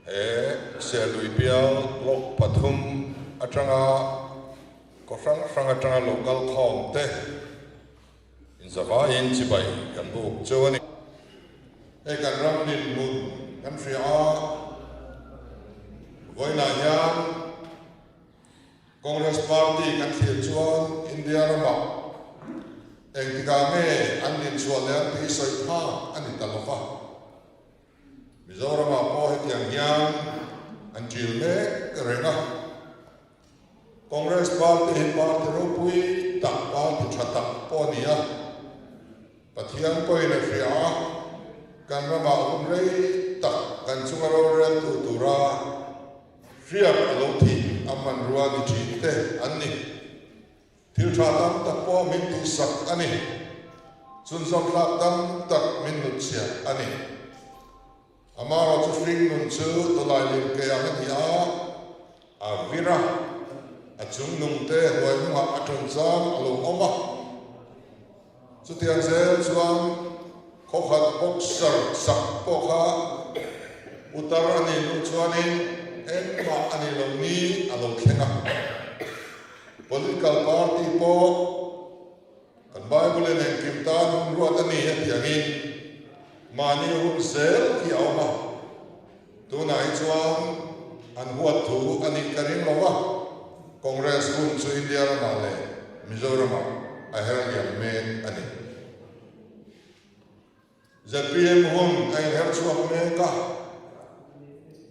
He Serlui bial block pathum atanga kaw hrang hrang atanga lo kal khawm te inzavaiin chibai kan buk cheu a ni. Hei kan ram dinhmun kan hria a, vawiinah hian Congress Party kan thlir chuan India ramah engtikah nge an dinchhuah leh an tih sawi phak a ni ta lo va. Mizoramah pawh hetiang hian an ṭil mek reng a. Congress Party hi party ropui tak, party ṭha tak pawh a ni a. Pathian pawhin a hria a, kan ramah hun rei tak kan chunga roreltu tura hriat a lo thih a hmanrua ni ṭhin te an ni. Thil tha tam tak pawh min tihsak a ni. Chhunzawm thlak tam tak min hnutchhiah a ni. Amaherawhchu hring nun chu tawlai lim ke ang a ni a, a vir a, a chung nung te hnuai hnungah a ṭan zang a lo awm a. Chutiang zel chuan khawkhat boxer sak pawh kha putar a nih hnu chuanin engmah a nih lo ni a lo thleng a. Political party pawh kan Bible in engkim tan hun ruat a ni a tih angin mahni hun zel hi a awm a. Tunah hi chuan an huat thu a nih ka ring lo va, Congress hun chu India ramah leh Mizoramah a her liam mek a ni. Zpm hun a inher chhuak mek a,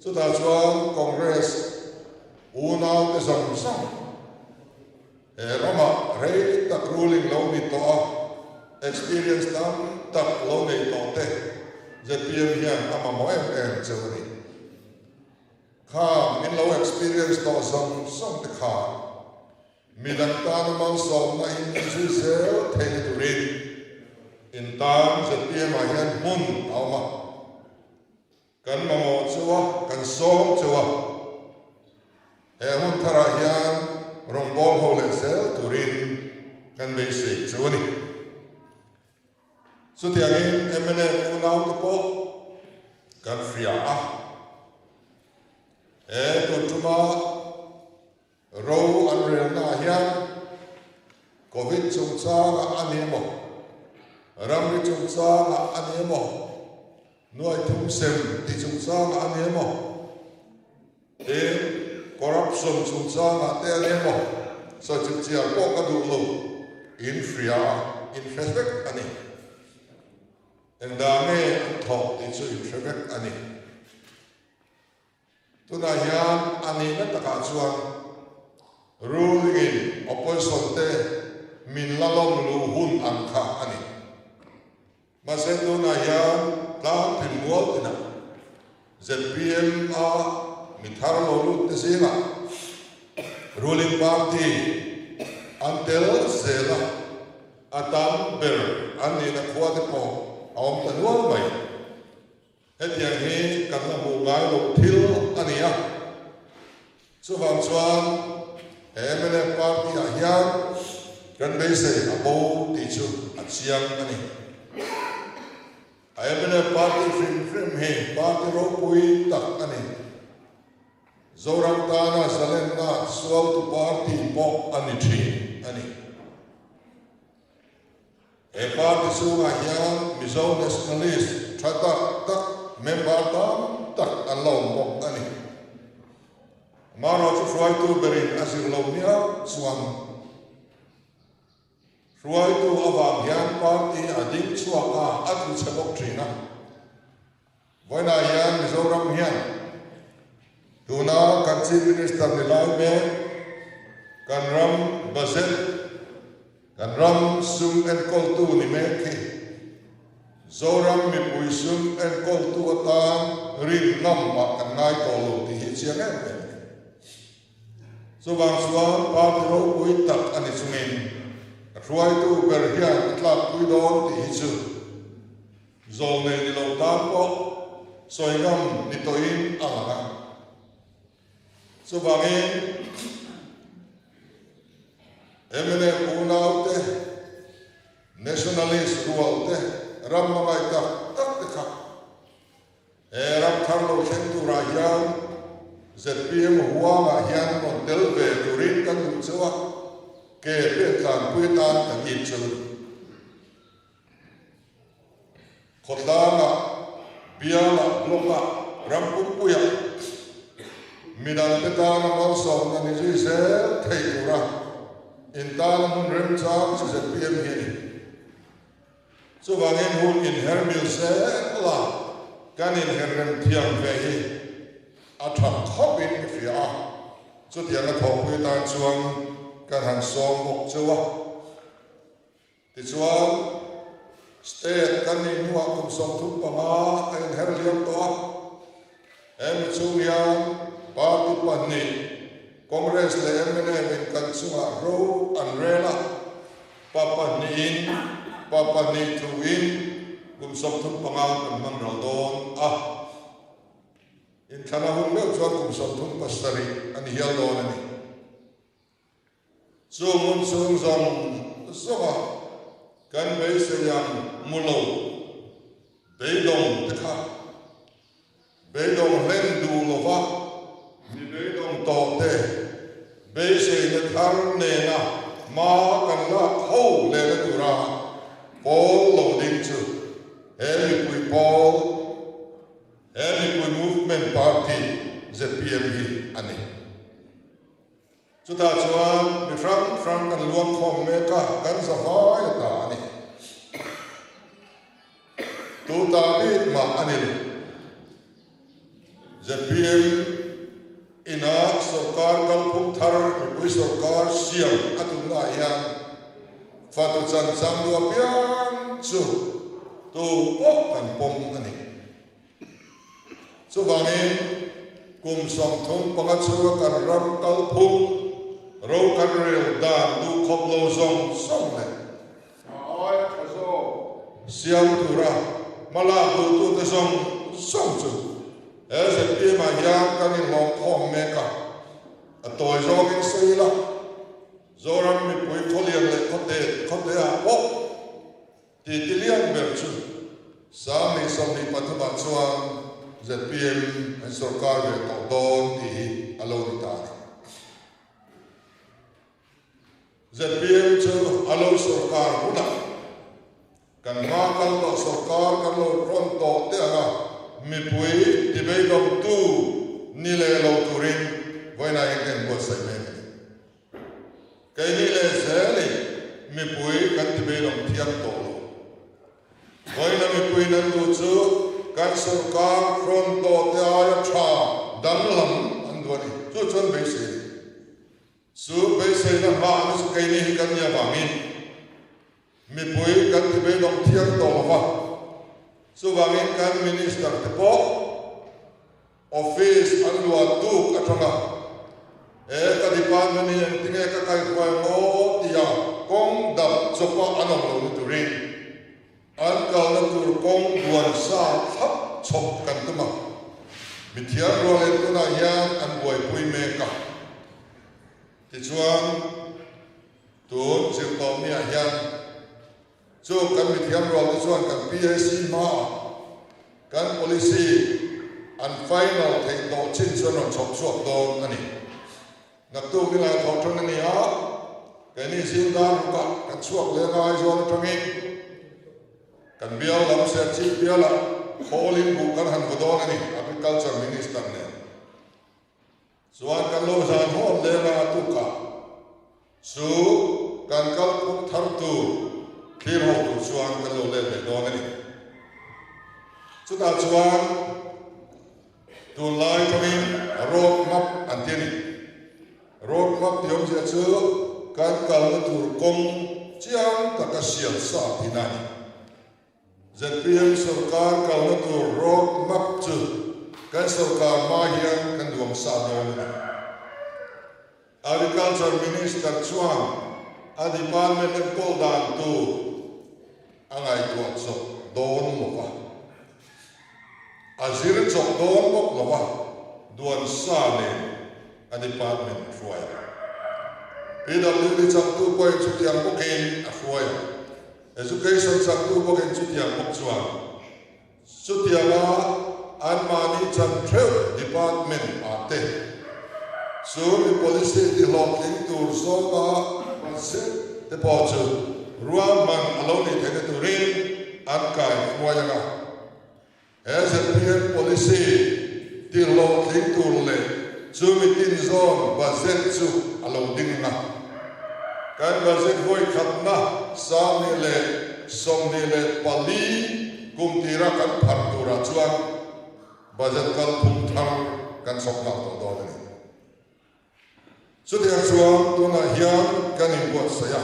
chutah chuan Congress unaute zawng zawng he ramah rei tak ruling lo ni tawh a, experience tam tak lo nei tawh te zpm hian a mamawh em em cheu a ni. Kha min lo experience tawh zawng zawng te kha midang tana malsawmna in zui zel theihna turin in tan zpm ah hian hmun a awm a, kan mamawh chu a, kan sawm chu a, he hun tharah hian rawngbâwl ho leh zel turin kan beisei chu a ni. Chutiangin mnf unaute pawh kan hria a, he tun ṭuma Ro an relnaah hian Covid chungchangah a ni emaw, ramri chungchangah a ni emaw, nuaithum sem ti chungchangah a ni emaw, tin corruption chungchangah te a ni emaw, sawi chip chiar pawh ka duh lo, in hria a, in hre vek a ni. Engdah nge an thawk tih chu in hre vek a ni. Tunah hian a nihna takah chuan ruling in opposition te min la lawm luh hun ang kha a ni. Mahse tunah hian tlangtin mual tinah zpm a mi thar lo lut te zingah ruling party an tel zel a, a tam ber an nihna khua te pawh a awm ta nual mai. Hetiang hi kan la hmuh ngai loh thil a ni a, chuvang chuan he mnf party ah hian kan beisei a bo tih chu a chiang a ni. A mnf party hrim hrim hi party ropui tak a ni. Zoram tana zalenna sualtu party pawh a ni thin a ni. He party chhungah hian Mizo nationalist tha tak tak member tam tak an la awm bawk a ni. Amaherawhchu hruaitu berin a zir lo miau chuan hruaitu avang hian party a ding chhuak a, a tlu chhe bawk thin a. Vawiinah hian Mizoram hian tuna kan Chief Minister ni lai mek, kan ram budget, kan ram sum enkawltu ni mek hi Zoram mipui sum enkawltu atan rin ngam ah kan ngai tawh lo tih hi chiang em em a ni. Chuvang chuan party ropui tak a ni chungin a hruaitu ber hian a tlakpui dawn tih hi chu Zawlnei ni lo tan pawh sawi ngam ni tawhin a lang a. Chuvangin mnf unaute, nationalist rualte, ram hmangaih tak tak te kha he ram thar lo thleng turah hian. hian zpm huangah hian rawn tel ve turin kan duh cheu a, ke pen tlanpui atan kan ip cheu a ni. Khawtlangah, bialah, block-ah, ram pumpuiah midangte tana malsawmna ni zui zel thei tura intana hmun remchang chu zpm hi a ni. Chuvangin hun inher mil zel a, kan inher rem thiam ve hi a tha khawpin ka hria a, chutianga thawhpui tan chuan kan han sawm bawk cheu a. Tichuan, State kan nih hnuah kum 35 a inher liam tawh a. He mi chhung hian party pahnih, Congress leh mnf in kan chungah ro an rel a, pa pahnihin pa pahnih thuin kum 35 kan hman ral dawn a. Inthlan a hun meuh chuan kum 37 a ni hial dawn a ni. Chu hmun chhung zawng zawnga kan beisei ang mu lo beidawng te kha beidawng hlen duh lova mi beidawng tawh te beiseina thar nena hma kan lak ho lehna tura pawl lo ding chu he mipui pawl, he mipui movement party zpm hi a ni. Chutah chuan mi hrang hrang kan luang khawm mek a, kan za vai a ta a ni. Tu ta bik mah a ni lo. Zpm ina sawrkar kalphung thar mipui sawrkar siam a tumnaah hian fatu chan chang lu apiang chu tu pawh kan pawm a ni. Chuvangin, kum 35 chhunga kan ram kalphung ro kan rel dan duh khawp lo zawng zawng leh a aia tha zawk siam tura hmalak duhtute zawng zawng chu he zpm ah hian kan inhlawm khawm mek a, a tawi zawngin sawi ila, Zoram mipui khawlian leh khawte khawteah pawh Titi lian ber chu 2023 ah chuan zpm an sorkar ve tawh dawn tih hi a lo ni ta a ni. Zpm chu a lo sorkar hunah kan hma kal tawh sorkar kan lo rawn tawh teh ang a, mipui tibeidawngtu ni leh lo turin vawiinah hian ka inbuatsaih mek a ni. Keini leh zelin mipui kan ti beidawng thiam tawh lo. Vawiina mipui nan duh chu kan sawrkar rawn tawh te aia tha danglam an duh a ni. Chu chuan beisei a ni. Chu beiseina nghahna chu keini hi kan nih avangin mipui kan ti beidawng thiam tawh lo va. Chuvangin kan minister te pawh Office an luah tuk atanga he ka department hi engtinge ka kaihruai maw tia kawng dap chawpa an awm lo ni turin an kalna tur kawng duan sa thlap chhawp kan tum a, mithiam rual en tunah hian an buaipui mek a. Tichuan, tun zirtawpniah hian Chu kan mithiam rual te chuan kan PAC hmaah kan policy an final theih tawh chin chu an rawn chhawp chhuak dawn a ni. Naktuk nilai thawh tan a ni a, keini zing dar rukah kan chhuak leng a Aizawl atangin kan bial lam Serchhip bialah khawl in buh kan han vaw dawn a ni, Agriculture Minister nen. Chuan kan lo zan hawn leng a tukah chu kan kalphung thar tur thlir ho tur chuan kan lo let leh dawn a ni. Chutah chuan tunlai tawngin road map an ti a ni. Road map tih awmzia chu kan kalna tur kawng chiang taka siam sa tihna a ni. Zpm sawrkar kalna tur road map chu kan sawrkar hma hian kan duang sa dawn a ni. Agriculture Minister chuan a department enkawl dan tur a ngaihtuah chawp dawn lo va, a zir chawp dawn bawk lo va, duan sa nen a department a hruai a. PWD changtu pawhin chutiang bawkin a hruai a. Education chaktu bawkin chutiang bawk chuan chutianga anmahni chan theuh department ah te chu mi policy tihlawhtling tur zawnga budget te pawh chu ruahman a lo nih theihna turin an kai hruai ang a. He zpm policy tihlawhtling tur leh chumi tin zawn budget chu a lo ding ang a. Kan budget vawi khatna 2024 kum tira kan pharh turah chuan budget kalphung thar kan chhawk nghal tawh dawn a ni. Chutiang chuan tunah hian kan inbuatsaih a,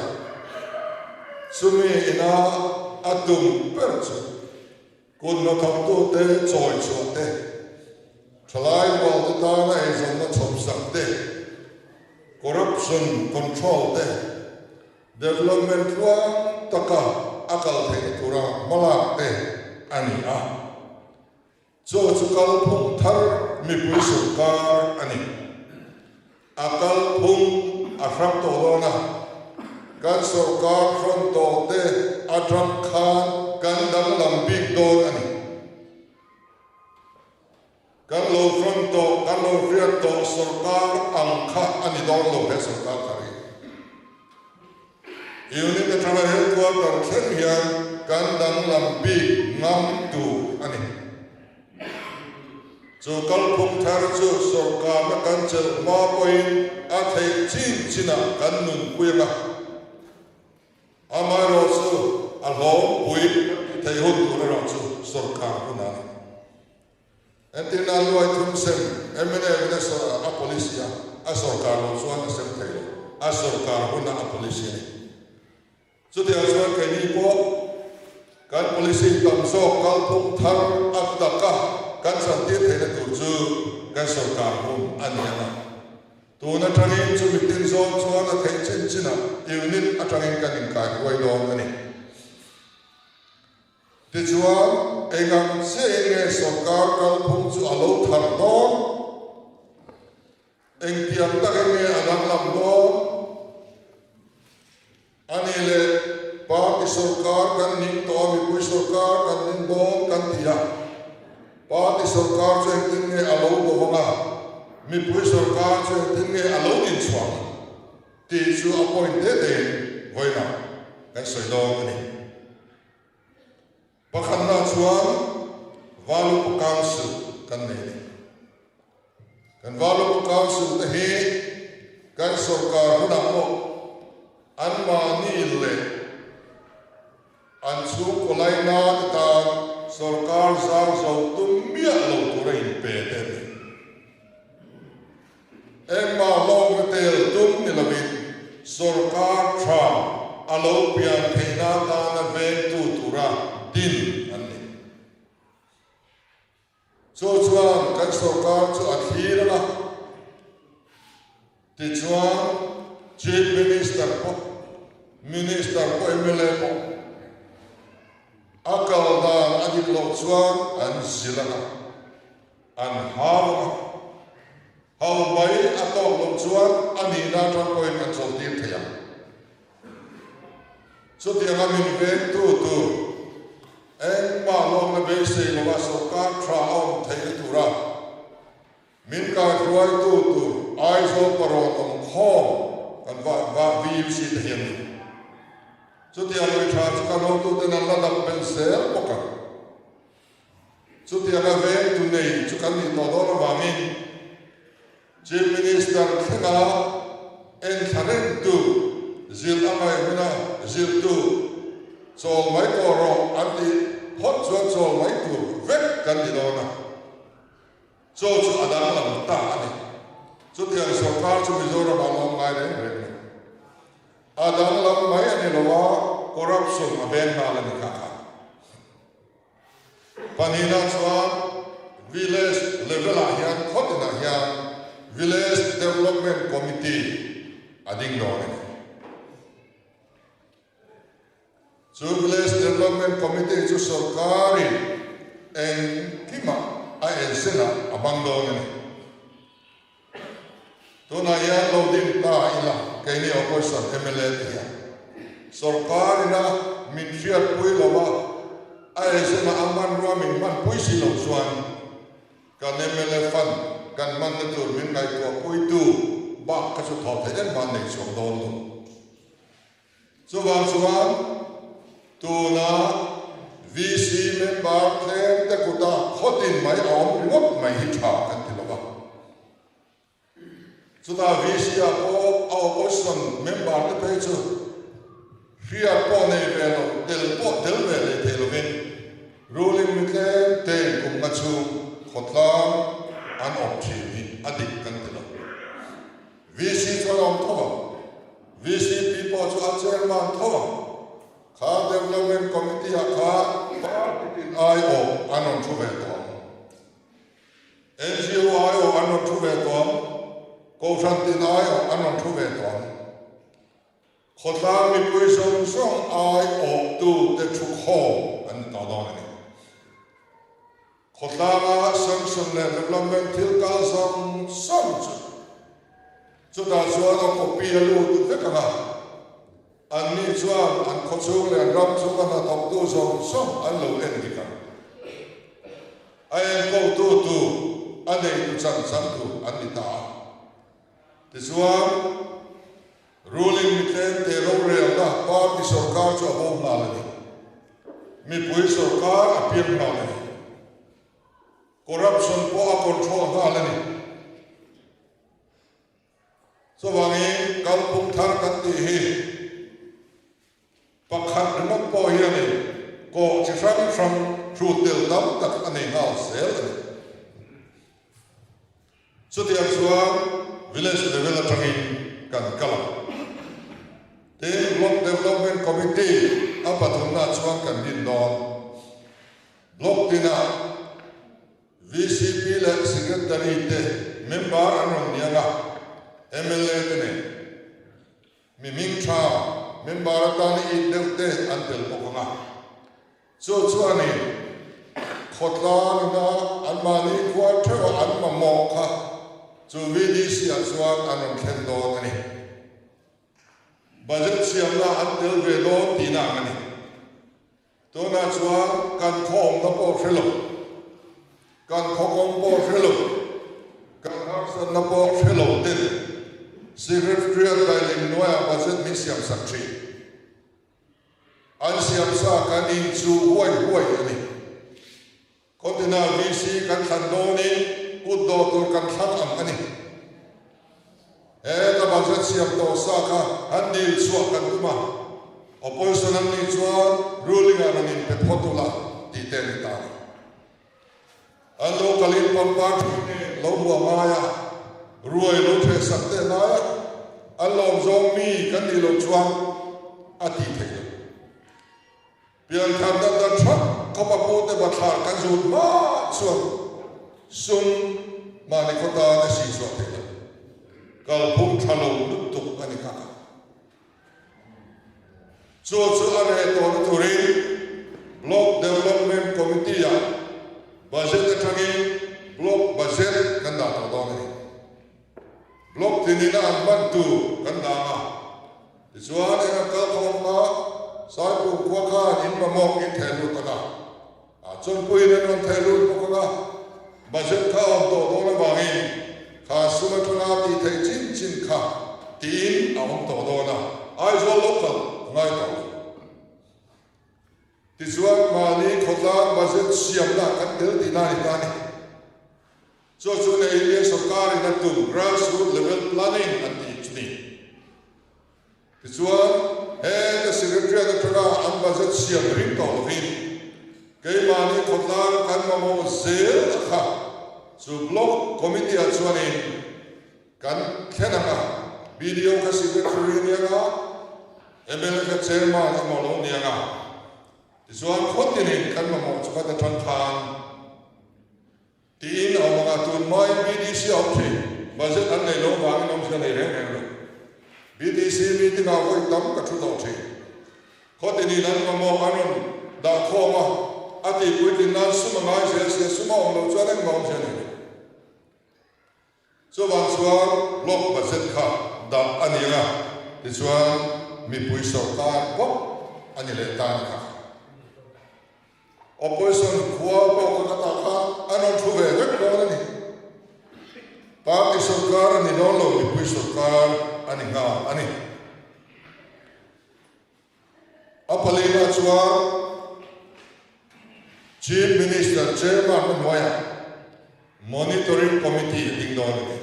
chumi ina a tum ber chu kut hnathawktute chawi chhuah te, thalai rualte tana eizawnna chhawpsak te, corruption control te, development tluang taka a kal theihna tura hmalak te a ni a. Chu chu kalphung thar mipui sawrkar a ni. A kalphung a hrang tawh dawn a, kan sawrkar hrawn tawh te atang khan kan danglam bik dawn a ni. Kan lo hrawn tawh, kan lo hriat tawh sawrkar ang kha a ni dawn lo he sawrkar thar hi. Unit atanga headquarter thleng hian kan danglam bik ngam tur a ni. Chu kalphung thar chu sawrkarna kan chelh hma pawhin a theih chin chinah kan nunpui ang a. Amaherawhchu a hlawmpui theih hun tur erawh chu sawrkar hunah a ni. Entirna luai thum sem mnf in a policy a, a sawrkar loh chuan a sem thei lo. A sawrkar huna a policy a ni. Chutiang chuan keini pawh kan policy tam zawk kalphung thar a taka kan chantir theihna tur chu kan sawrkar hun a ni ang a. Tun atangin chumi tin zawng chuan a theih chin chinah unit atangin kan inkaihruai dawn a ni. Tichuan, eng ang chiahin nge sawrkar kalphung chu a lo thar dawn? Engtiang takin nge a danglam dawn? A nih leh, party sawrkar kan ning tawh a, mipui sawrkar kan ning dawn kan ti a. Party sawrkar chu engtin nge a lo bo vang a, mipui sawrkar chu engtin nge a lo inchhuah ang tih chu a point te tein vawiinah kan sawi dawn a ni. Pakhatna chuan Valupa Council kan nei a ni. Kan Valupa Council te hi kan sawrkar hunah pawh anmahni leh an chhungkaw laina te tan sawrkar zar zo tum miah lo tura inpe te an ni. Engmah hlawkna tel tum ni lovin sawrkar tha a lo pian theihna atana vengtu tura din an ni. Chu chuan kan sawrkar chu a thlir ang a, tichuan Chief Minister pawh, Minister pawh, mla pawh a kal dan a dik loh chuan an zil ang a. An hau a, hau mai a tawk loh chuan a nihna atang pawhin an chawlhtir thei ang. Chutianga min vengtu tur engmah lawmna beisei lova sawrkar tha a awm theihna tura min kaihruaitu tur Aizawl parawn awm khawm kan VUC te hi an ni. Chutiang lui tha chu kan hotuten an la dap belh zel bawk ang. Chutianga vengtu nei chu kan nih tawh dawn avangin Chief Minister thlenga enthla rengtu, zilh a ngaih huna zilhtu, chawl mai tawh rawh an tih phawt chuan chawl mai tur vek kan ni dawn a. Chaw chu a danglam ta a ni. Chutiang sawrkar chu Mizoramah an awm ngai reng reng lo. A danglam mai a ni lo a, corruption a veng nghal a ni kha kha. Pahnihna chuan Village level ah hian khaw tinah hian Village Development Committee a ding dawn a ni. Chu Village Development Committee chu sawrkarin engkimah a ensenah a hmang dawn a ni. Tunah hian lo ding ta ila keini opposition mla te hian sawrkar ina min hriatpui lo a, a eizawna a hmanrua min hmanpui si lo chuan. Kan mla fund kan hmanna tur min ngaihtuahpuitu bak kha chu thawh theih engmah an nei chhuak dawn lo. Chuvang chuan tuna VC member tlem te kuta khawtin mai a awm ringawt mai hi tha kan ti lo va. Chutah VC ah pawh a opposition member te phei chu hriat pawh nei ve lo, tel pawh tel ve leh thei lovin ruling mi tlem tein kum nga chhung khawtlang an awm thin hi a dik kan ti lo. VC chuan a awm tho ang, VCP pawh chu a chairman tho ang. Kha Development Committee ah khan party tin aiawh an rawn thu ve tawh ang. NGO aiawh an rawn thu ve tawh ang, Kohhran tin aiawh an rawn thu ve tawh ang. Khawtlang mipui zawng zawng aiawhtute thu khawm an ni tawh dawn a ni. Khawtlanga sanction leh development thil kal zawng zawng chu chutah chuan a copy a lut vek ang a, anni chuan an khawchhung leh an ram chhunga hnathawktu zawng zawng an lo en dik ang. A enkawltu tur, a neitu chan chan tur an ni ta a. Tichuan, ruling mitlemte rorelna party sorkar chu a bo nghal a ni. Mipui sorkar a piang nghal a ni. Corruption pawh a control nghal a ni. Chuvangin kalphung thar kan tih hi pakhat ringawt pawh hianin kawh chi hrang hrang hrut tel tam tak a nei nghal zel a ni. Chutiang chuan village level atangin kan kal a. Tin, Block Development Committee a pathumnaah chuan kan din dawn. Block tinah VCP leh Secretary te member an rawn niang a, mla te nen mi hming tha member atana it deuh te an tel bawk ang a. Chu chuanin khawtlangina anmahni khua theuha an mamawh kha chu VDC ah chuan an rawn thlen dawn a ni. Budget siamna an tel ve dawn tihna ang a ni. Tunah chuan kan khaw awmna pawh hre lo, kan khaw kawng pawh hre lo, kan harsatna pawh hre lo ten Secretariat daileng hnuaiah budget min siam sak thin. An siam sa kan inchuh huai huai a ni. Khawtina VC kan thlan dawnin kut dawh tur kan thlang ang a ni. He ka budget siam tawh sa kha han dil chhuah kan tum a, opposition an nih chuan ruling ah rawn inpe phawt ula tih te a ni ta a ni. An lo kalin pangpar thui nen lo hmuah ngai a, ruai lo theh sak teh ngai a, an lawm zawng mi kan nih loh chuan a tih theih loh. Pianthar dan dan thap khawp a pute bathlar kan zut hma chuan sum mahni khaw tan a si chhuah theih loh. Kalphung tha lo lutuk a ni kha kha. Chu chu a reh tawhna turin Block Development Committee ah budget atangin Block budget kan dah tawh dawn a ni. Block tinin a an hman tur kan dah ang a. Tichuan, eng an kal khawm hma, Saipum khua khan in mamawk in theh lut ang a, a chawmpuiin an rawn theh lut bawk ang a, budget kha a awm tawh dawn avangin kha sum atanga tih theih chin chin kha tiin a awm tawh dawn a, Aizawl local a ngai tawh lo. Tichuan, mahni khawtlang budget siamna kan tel tihna a ni ta a ni. Chu chu na India sorkarin a tum grass root level planning an tih chu ni. Tichuan, heta Secretariat atanga an budget siam ring tawh lovin keimahni khawtlang kan mamawh zel a kha chu block committee ah chuanin kan thlen ang a, BDO kha secretary a ni ang a, mla kha chairman emaw lo ni ang a. Tichuan, khawtinin kan mamawh chu khat atang khan Tiin a awm ang a, tun hmain BDC a awm thin. Budget an nei lo vangin awmzia nei reng reng lo. BDC meeting ah vawi tam ka thu tawh thin. Khawtinin an mamawh an rawn dah khawm a, a tihpuitlin nan sum a ngai zel sia, sum a awm loh chuan engmah awmzia nei lo. Chuvang chuan block budget kha dah a ni ang a, tichuan mipui sorkar bawk a ni leh ta a ni kha. Opposition khua pawh kha ka tah kha an rawn thu ve vek dawn a ni. Party sorkar a ni dawn lo, mipui sorkar a ni nghal a ni. A palina chuan Chief Minister Chairman na hnuaiah Monitoring Committee a ding dawn a ni.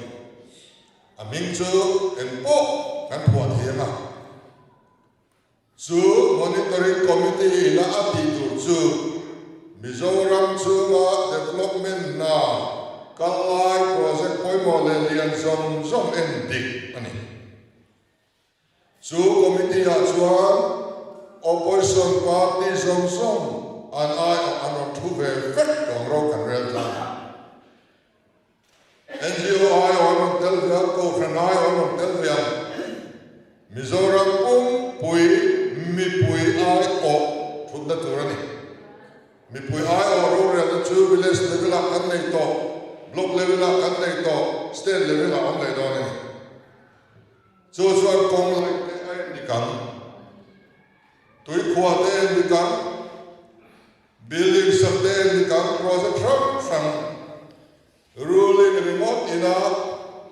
A hming chu engpawh kan phuah thiam a. Chu Monitoring Committee ina a tih tur chu Mizoram chhunga development hna kal lai project pawimawh leh lian zawng zawng en dik a ni. Chu committee ah chuan opposition party zawng zawng an aiawh an rawn thu ve vek tawng ro kan rel tlang a. NGO aiawh an rawn tel ve ang, Kohhran aiawh an rawn tel ve ang. Mizoram pumpui mipui aiawh thutna tur a ni. Mipui aiawh rorelna chu village level ah kan nei tawh, block level ah kan nei tawh, state level ah awm leh dawn a ni. Chu chuan kawng laih te a en dik ang, tuikhua te en dik ang, building sak te en dik ang, project hrang hrang ruling ringawt ina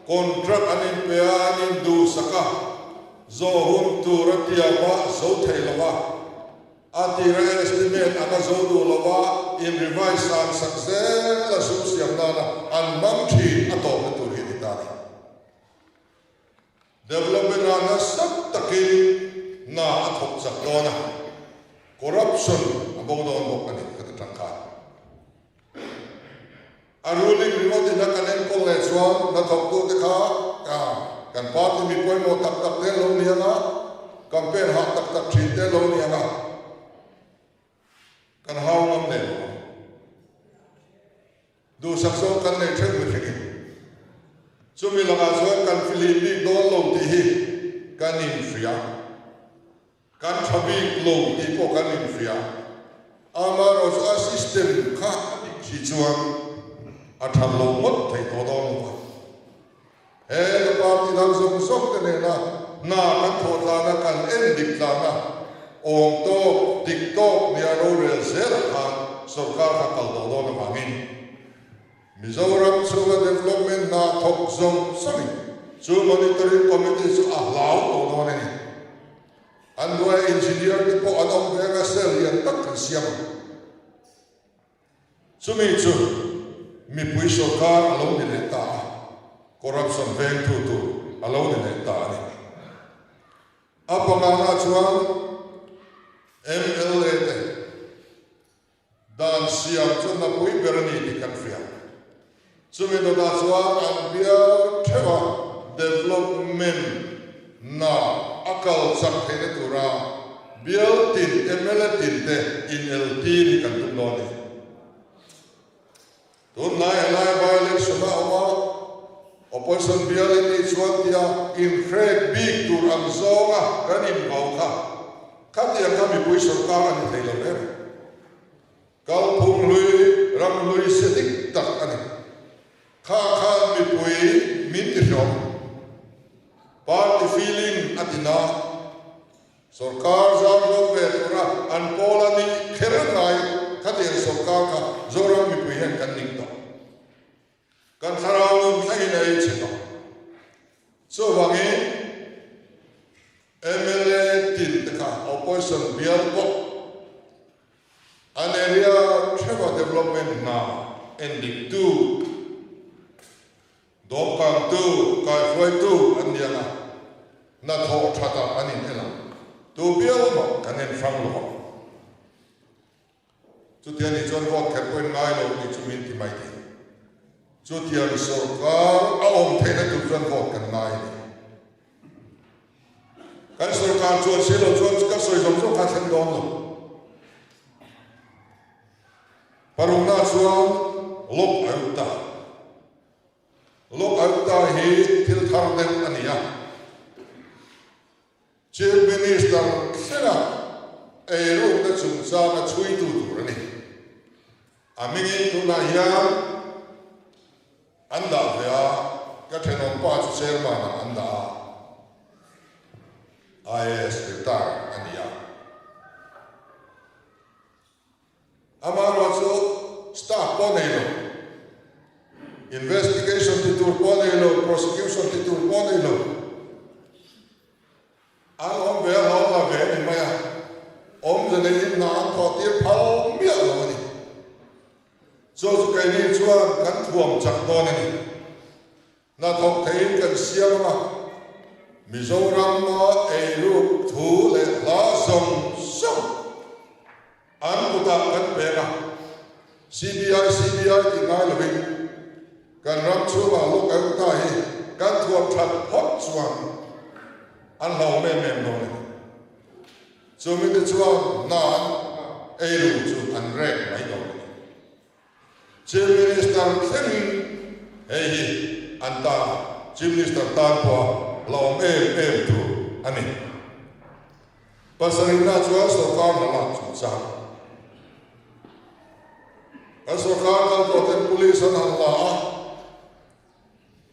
contract an inpe a, an induhsak a, zawh hun tur a tiam a, zo thei lo va, a tira estimate anga zo duh lo va, in revise san sak zel a sum siam nana an hmang thin a tawpna tur hi a ni ta a ni. Development ah nasa takin hna a thawk chak dawn a, corruption a bo dawn bawk a ni ka ti tangkai. A ruling ringawt in a kan enkawl leh chuan hnathawktute kha kan party mi pawimawh tak tak te lo ni ang a, campaign hah tak tak thin te lo ni ang a, kan hau ngam leh lo ang. Duhsak zawk kan nei theuh mihringin chumi lakah chuan kan fihlim bik dawn lo tih hi kan inhria, kan tha bik lo tih pawh kan inhria. Amaherawhchu a system kha a dik si chuan a tha lo ngawt thei tawh dawn lo va. He ka party dang zawng zawng te nena hna kan thawh tlana kan en dik tlana awm tawk, dik tawk nia rorel zelah khan sorkar kha kal tawh dawn avangin Mizoram chhunga development hna thawk zawng zawngin chu monitoring committee chu a hlau tawh dawn a ni. An hnuaia engineer te pawh an awm ve anga cell lian tak kan siam ang. Chumi chu mipui sorkar a lo ni leh ta a, corruption vengtu tur a lo ni leh ta a ni. A pangana chuan mla te dan siam chu napui ber a ni tih kan hria. Chumi dawtah chuan an bial theuh a, development hna a kal chak theihna tura bial tin mla tin te ineltir hi kan tum dawn a ni. Tunlai helai by-election a awm a, opposition bial i tih chuan tia inhrek bik tur ang zawnga kan invau kha, khatiang kha mipui sorkar a ni thei lo em? Kalphung hlui, ram hlui si dik tak a ni. Kha khan mipui min ti hlawm. Party feeling a ti na. Sorkar zar lo ve tura an pawl a nih kher ngai khatiang sorkar kha Zoram mipui hian kan ning tawh. Kan thlarau nun thlengin a ei chhe tawh. Chuvangin mla tin te kha opposition bial pawh An area theuha development hna endiktu, dawmkangtu, kaihruaitu an ni ang a, hnathawh thatah an inel ang. Tu bial mah kan en hrang lo ang. Chutia nih chuan vote kher pawhin ngai lo tih chu min ti mai thei. Chutiang sorkar a awm theihna tur chuan vote kan ngai a ni. Kan sorkar chuan si lo chuan ka sawi zawng zawng kha a thleng dawn lo. Parukna chuan Lok Ayukta. Lok Ayukta hi thil thar deuh a ni a. Chief Minister thlenga eirukna chungchanga chhuitu tur a ni. A hmingin tunah hian An dah ve a, ka thenawm pa chu chairman ah an dah a, IAS retire a ni a. Amaherawh chu staff pawh nei lo, investigation ti tur pawh nei lo. prosecution ti tur pawh a nei lo. An awm ve a hlawm la ve a ni mai a, awmze neiin hna an thawh tir phal miah lo a ni. Chu chu keini chuan kan thuam chak dawn a ni. Hnathawk theiin kan siam ang a, Mizorama eiruk thu leh hla zawng zawng an kutah kan pek a, CBI CBI tih ngai lovin kan ram chhungah lawk eu ta hi kan thuam that phawt chuan an hlauhawm em em dawn a ni. Chumi te chuan hna an eiru chu an rek mai dawn a ni. Chief Minister thlengin hei hi an tan Chief Minister tan pawha hlauhawm em em tur a ni. Pasarihna chuan sorkar hna lak chungchang. Kan sorkar kal tawh ten police an han la a,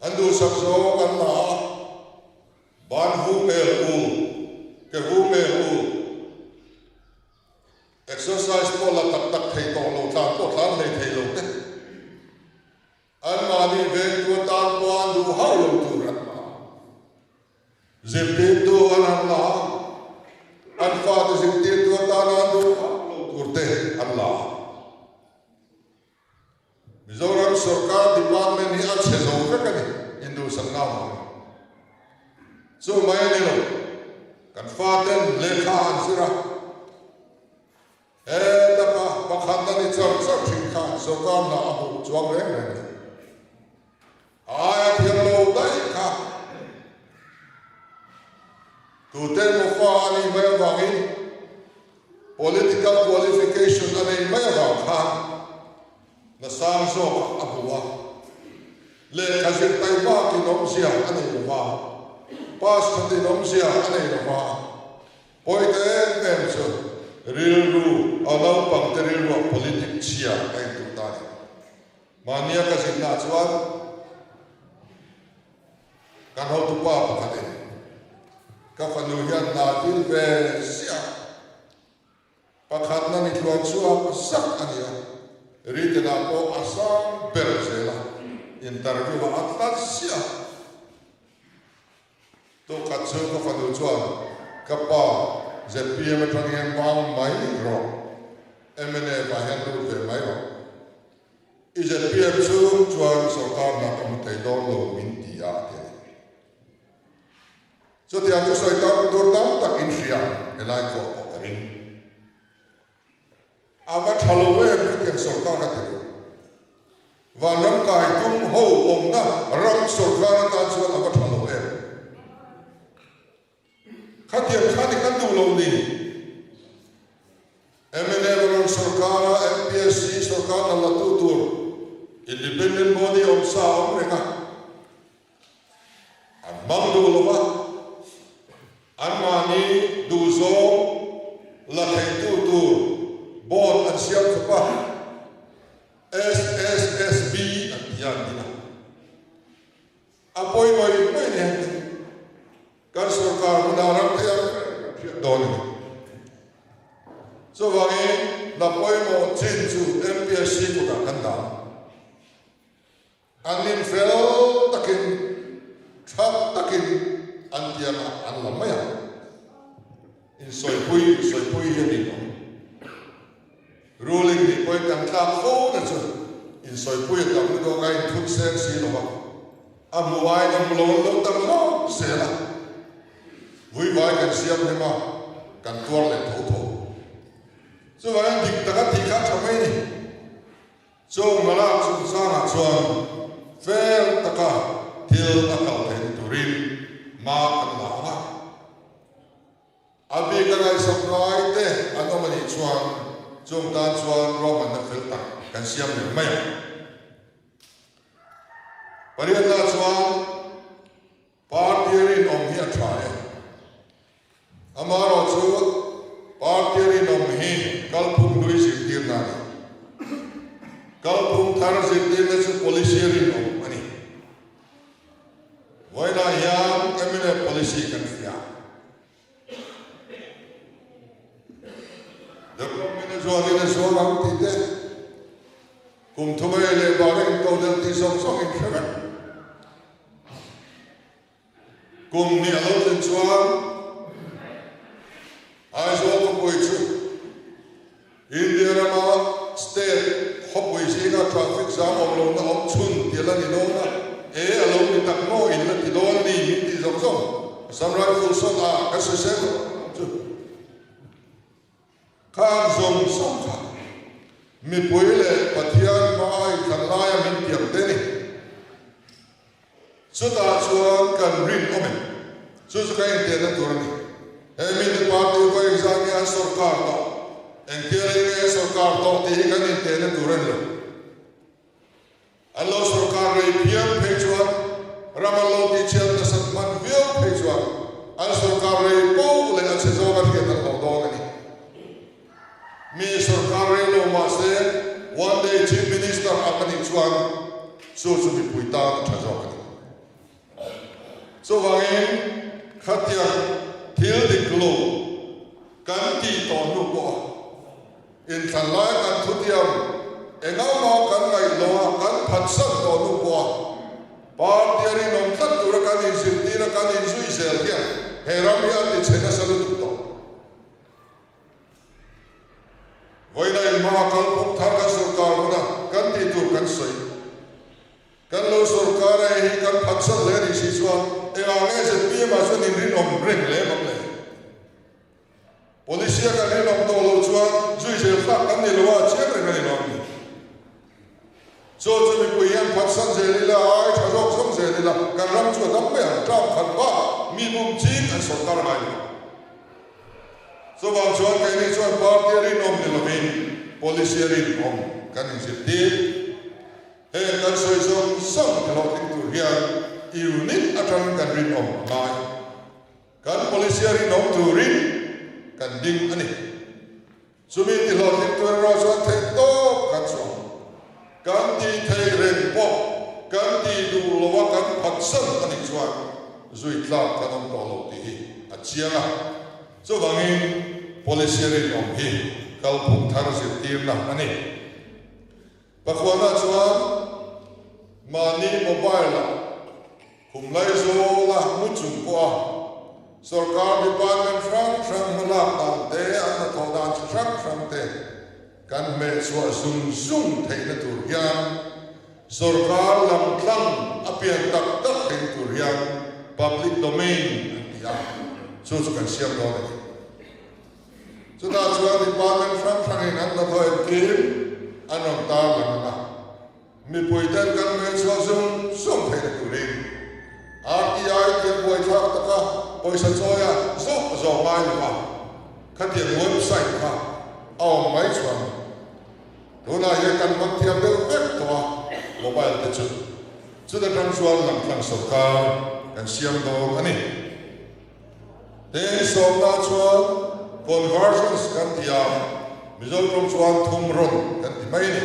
an duhsak zawng an la a, ban hu mel ul, ke hu mel ul, exercise pawh la tak tak thei tawh lo, tlan pawh tlan hlei thei lo te. Anmahni vengtu atan pawh an duh hauh lo tur an la. Zirtirtu an han la a, an fate zirtirtu atana an duh hauh lo tur te an la a. Mizoram sorkar department hi a chhe zo vek a ni, induhsakna avangin. Chu mai a ni lo, kan faten lehkha an zir a. He taka pakhatna ni char char thin kha sorkar hna a hmuh chuang reng reng lo. A aia thiam lo daih kha tute emaw fa a nih mai avangin political qualification a nei mai avang khan hna sang zawkah a hmu a. Lehkha zir tai bakin awmzia a nei lo va, pass thatin awmzia a nei lo va. Pawite em em chu rilru a naupangte rilruah politic chhia a intuh ta a ni. Mahnia ka zinnaah chuan kan hotupa pakhatin ka fanu hian hna dil ve ziah a, pakhatna ni tluan chhuak zak a ni a, written-ah pawh a sang ber zel a, interview-ah a tla ziah a. Tukhat chu ka fanu chuan, Ka pa, zpm atang hian vang mai rawh, mnf ah hian lut ve mai rawh. I zpm chhung chuan sorkar hna ka hmu thei dawn lo min ti a, a ti a ni. Chutiang chu sawi tam tur tam tak in hria, helai khawh pawh ka ring. A va tha lo em hetiang sorkar a ti lo. Vanram kai tum ho awmna ram sorkar atan chuan a va tha lo em. Khatiang kha ni kan duh lo ni. Mnf rawn sorkar a MPSC sorkar la la tu tur independent body awm sa a awm reng a. An hmang duh lo va, anmahni duhzawng la theitu tur board an siam khawp a, SSSB an ti a an din a. A pawimawih mai ni heng chu kan sorkar hmunah ram thei ang reng kan hriat dawn a ni. Chuvangin hna pawimawh chin chu MPSC kutah kan dah ang. An infel takin, tha takin an tiangah an la mai ang. Insawipui, insawipui hi a ni awm. Ruling nih pawhin kan tlak fo na chu insawipui a tam lutuk a, inthut seng si lo va, a hmu aiin a hmu lo an lo tam hlauh zel a. Vuivai kan siam hnem a, kan tuar leh tho tho. Chuvangin dik taka tih kha a tha mai a ni. Chung malak chungchangah chuan fel taka thil a kal theihna turin hma kan la ang a. A bika ngaihsak ngaite an awm a nih chuan chung tan chuan ruahmanna fel tak kan siam leh mai ang. Pariatna chuan Party rinawm hi a tha e. Amaherawhchu party rinawm hi kalphung hlui zirtirna a ni. Kalphung thar zirtirna chu policy rinawm a ni. Vawiinah hian mnf policy kan hria. Development a zualin a zual ang tih te, kum thum ei leh bar a intodelh tih zawng zawng in hre vek. Kum hnih a lo tlin chuan Aizawl khawpui chu India rama state khawpui zinga traffic jam awm lohna awm chhun tih a la ni dawn a, e a lo ni tak maw in la ti dawn a ni min tih zawng zawng Assam Rifle sawn ah kan sawi sel ang chu. Khang zawng zawng kha mipui leh Pathian hmaa inthlan laia min tiam te ni. Chutah chuan kan rinawm e. Chu chu ka intehna tur a ni. He mite party vawi engzah nge an sawrkar tawh? Engtia rei nge an sawrkar tawh tih hi kan intehna tur a ni lo. An lo sawrkar rei phian phei chuan ram an lo tihchhiat nasat hman viau phei chuan an sawrkar rei poh leh a chhe zawk a hriat an hlauh dawn a ni. Mi sawrkar rei lo mah se one day chief minister ang a nih chuan chu chu mipui tan a tha zawk a ni. Chuvangin khatiang thil dik lo kan tih tawh hnu pawha inthlan lai kan thutiam engamaw kan ngaih lo a kan phatsan tawh hnu pawha party a rinawm tlat tura kan inzirtir a kan inzui zel hian he ram hi a tichhe nasa lutuk tawh. Vawiina inhmanga kalphung thar kan sawrkar huna kan tih tur kan sawi. Kan lo sawrkar a hei hi kan phatsan hle a nih si chuan engah nge zpm ah chuan inrinawm reng lem ang le? Policy a kan rinawm tawh loh chuan zui zel thlak kan ni lo a, chiang reng a ni lo ang ni. Chu chu mipui hian phatsan zel ila, ai tha zawk zawk zel ila, kan ram chu a dam mai ang, term khat bak mi bum ching an sawrkar ngai lo. Chuvang chuan keini chuan party a rinawm ni lovin policy a rinawm kan inzirtir. Heng kan sawi zawng zawng ti hlawhtling tur hian unit atangin kan rinawm a ngai. Kan policy a rinawm turin kan ding a ni. Chumi ti hlawhtling tur erawh chuan theih tawp kan chhuah. Kan tih theih reng pawh kan tih duh loa kan phatsan a nih chuan zui tlak kan awm tawh lo tih hi a chiang a. Chuvangin policy rinawm hi kalphung thar zirtirna a ni. Pakhuanah chuan mahni mobile-ah khum laizawla mu chung pawha sorkar department hrang hrang hmalak dan te, an hnathawh dan chi hrang hrang te kan hmehchhuah zung zung theihna tur hian sorkar lam tlang a pian tak tak theihna tur hian public domain an ti a, chu chu kan siam dawn a ni. Chutah chuan department hrang hrangin an hnathawh engkim an rawn tarlang ang a, mipuiten kan hmelchhuah zung zung theihna turin RTI tih buaithlak taka pawisa chawia zawk zawk ngai lo a, khatiang website kha a awm mai chuan tunah hian kan hmang thiam deuh vek tawh a, mobile te chu chuta tang chuan langtlang sawrkar kan siam dawn a ni. Heng sawmna chuan conversions kan ti a, Mizo tawng chuan thum rawn kan ti mai a ni.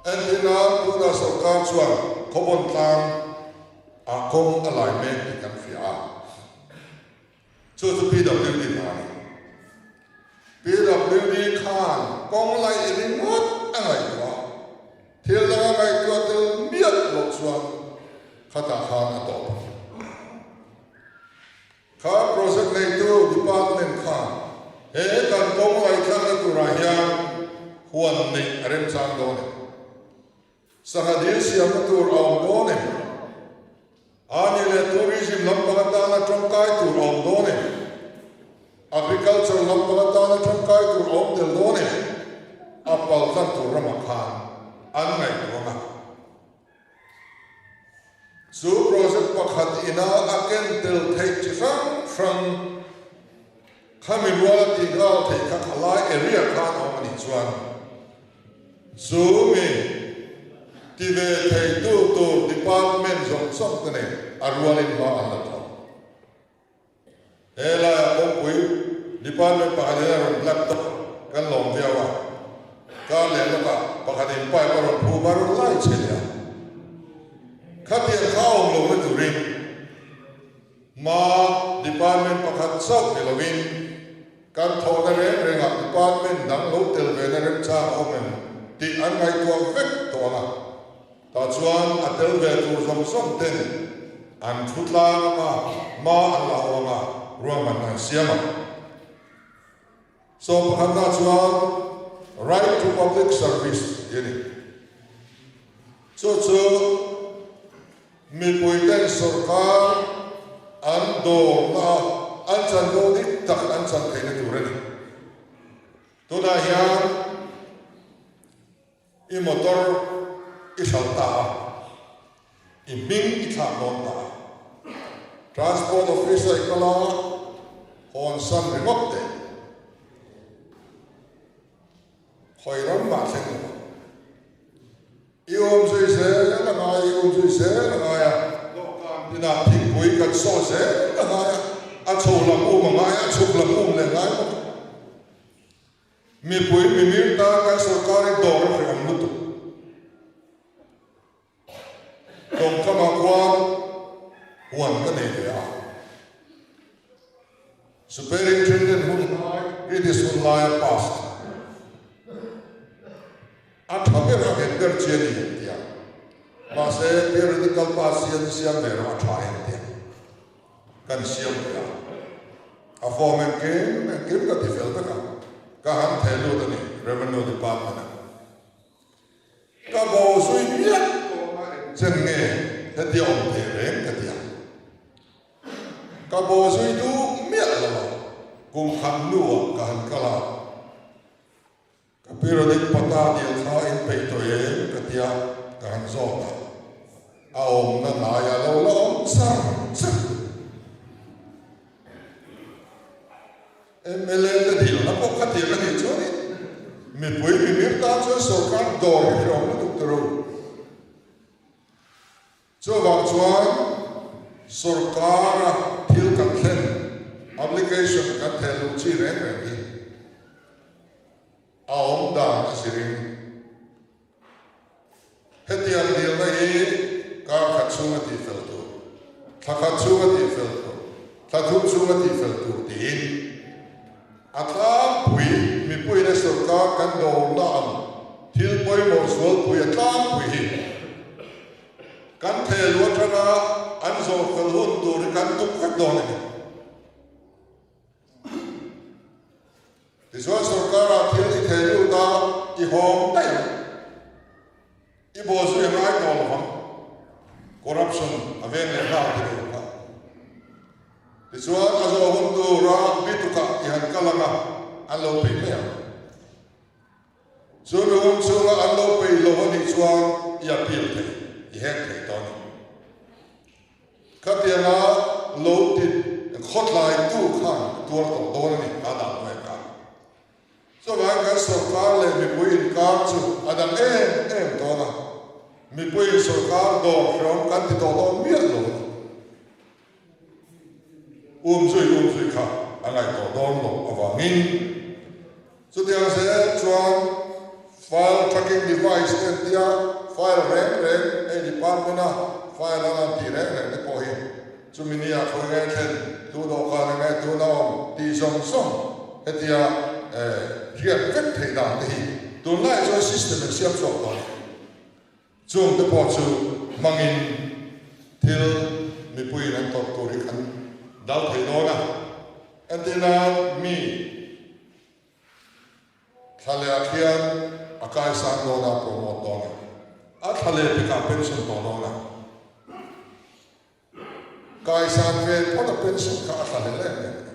Entirna, tunah sawrkar chuan khawbawn tlang ah kawng a lai mek tih kan hria a. Chu chu PWD hna a ni. PWD khan kawng laih ringawt a ngaihtuah a, thil dang a ngaihtuah tel miah loh chuan khatah khan a tawp a ni. Kha project neitu department khan he kan kawng laih thlakna turah hian huan neih a remchang dawn em? Sangha dil siamna tur a awm dawn em? Ani leh tourism lampang atana tangkai tur a awm dawn em? Agriculture lampang atana tangkai tur a awm tel dawn em? A paltlang tur ramah khan an ngaihtuah ang a. Chu project pakhat ina a ken tel theih chi hrang hrang khami rual a tih nghal theih kha khalai area khan a awm a nih chuan, Chu mi ti ve theitu tur department zawng zawng te nen a rualin hma an la thawk. He laiah kawngpui department pakhat in a rawn black top kan lawm viau a, kar leh lawkah pakhat in pipe a rawn phum a rawn lai che leh a. Khatiang kha a awm lohna turin hma department pakhat chauh ni lovin, Kan thawhna reng rengah department dang lo tel vena remchang a awm em tih an ngaihtuah vek tawh ang a. Tah chuan a tel ve tur zawng zawng ten an thu tlang anga hma an la ho anga ruahmanna an siam ang. Sawmpakhatna chuan Right to Public Service tih a ni. Chu chu mipuiten sorkar an dawrna a an chanvo dik tak an chan theihna tur a ni. Tunah hian I motor i hralh ta a, i hming i thlak dawn ta a. Transport office a i kal a, hawn san ringawt teh. Khawi ram mah thleng lo ang. I awm zui zel a ngai, i awm zui zel a ngai a. Dawhkan tinah thingpui kan saw zel a ngai a, a chho lam um a ngai a, a chhuk lam um leh ngai bawk a. Mipui mimir tan kan sorkar hi dawr a hrehawm lutuk. Tawngkamah khuan huan ka nei ve a. Superintendent hun lai, British hun laia pass kha a tha ber a nghet ber chi a ni an ti a. Mahse, theoretical pass hian i siam ve rawh a tha em ti a. Kan siam ve a, a form engkim engkim ka ti fel vek a, ka han theh lut a ni Revenue Department ah. Ka bo zui miah tawh a eng chen nge hetia awm thei reng ka ti a. Ka bo zui duh miah lo a, kum khat hnuah ka han kal a. Ka periodic pata dil kha in peih tawh em ka tia ka han zawt a, a awmna hnai a lo la awm char char. Mla te dilna pawh kha tir a nih chuanin mipui mimir tan chuan sorkar dawr hi hreawm lutuk tur u. Chuvang chuan sorkara thil kan thlen, application kan theh luh chi reng reng hi a awm dan a zirin hetiang dilna hi kar khat chhunga tihfel tur, thla khat chhunga tihfel tur, thla thum chhunga tihfel tur tiin a tlangpui mipuiin a sorkar kan dawrna ang thil pawimawh zualpui a tlangpui hi Kan thehlu atanga an zawh fel hun tur hi kan tuk vek dawn a ni. Tichuan sorkarah thil i theh lut a, i hawng daih ang. I bawl zui a ngai tawh lo vang. Corruption a veng leh nghal ti lo kha. Tichuan a zawh hun tura bitukah i han kal ang a, an lo peih mai ang. Chu mi hun chhunga an lo peih lo a nih chuan i appeal thei, i hek thei tawh a ni. Khatianga lo ti khawtlaitu khan a tuar tawh dawn a ni, a dah hnuai kha. Chuvangin kan sorkar leh mipui inkar chu a dang em em dawn a, mipuiin sorkar dawr hreawm kan ti tawh dawn miah lo a ni. Umzui umzui kha a ngaihtuah dawn loh avangin chutiang zel chuan file tracking device te an tia, file reng reng hei department a file an han tih reng reng te pawh hi chumi nia khawi nge thlen tu dawhkan eng nge tuna awm tih zawng zawng hetia hriat vek theih dan te hi tunlaiah chuan system an siam chhuak tawh a ni. Chung te pawh chu hmangin thil mipuiin an tawrh tur hi kan dal thei dawn a. Entirnan mi thla leh ah khian a kaisang dawn a, promote dawn a, a thla leh pekah pension tawh dawn a. Kaisan ve phawt a pension kha a thlahlel em em a ni.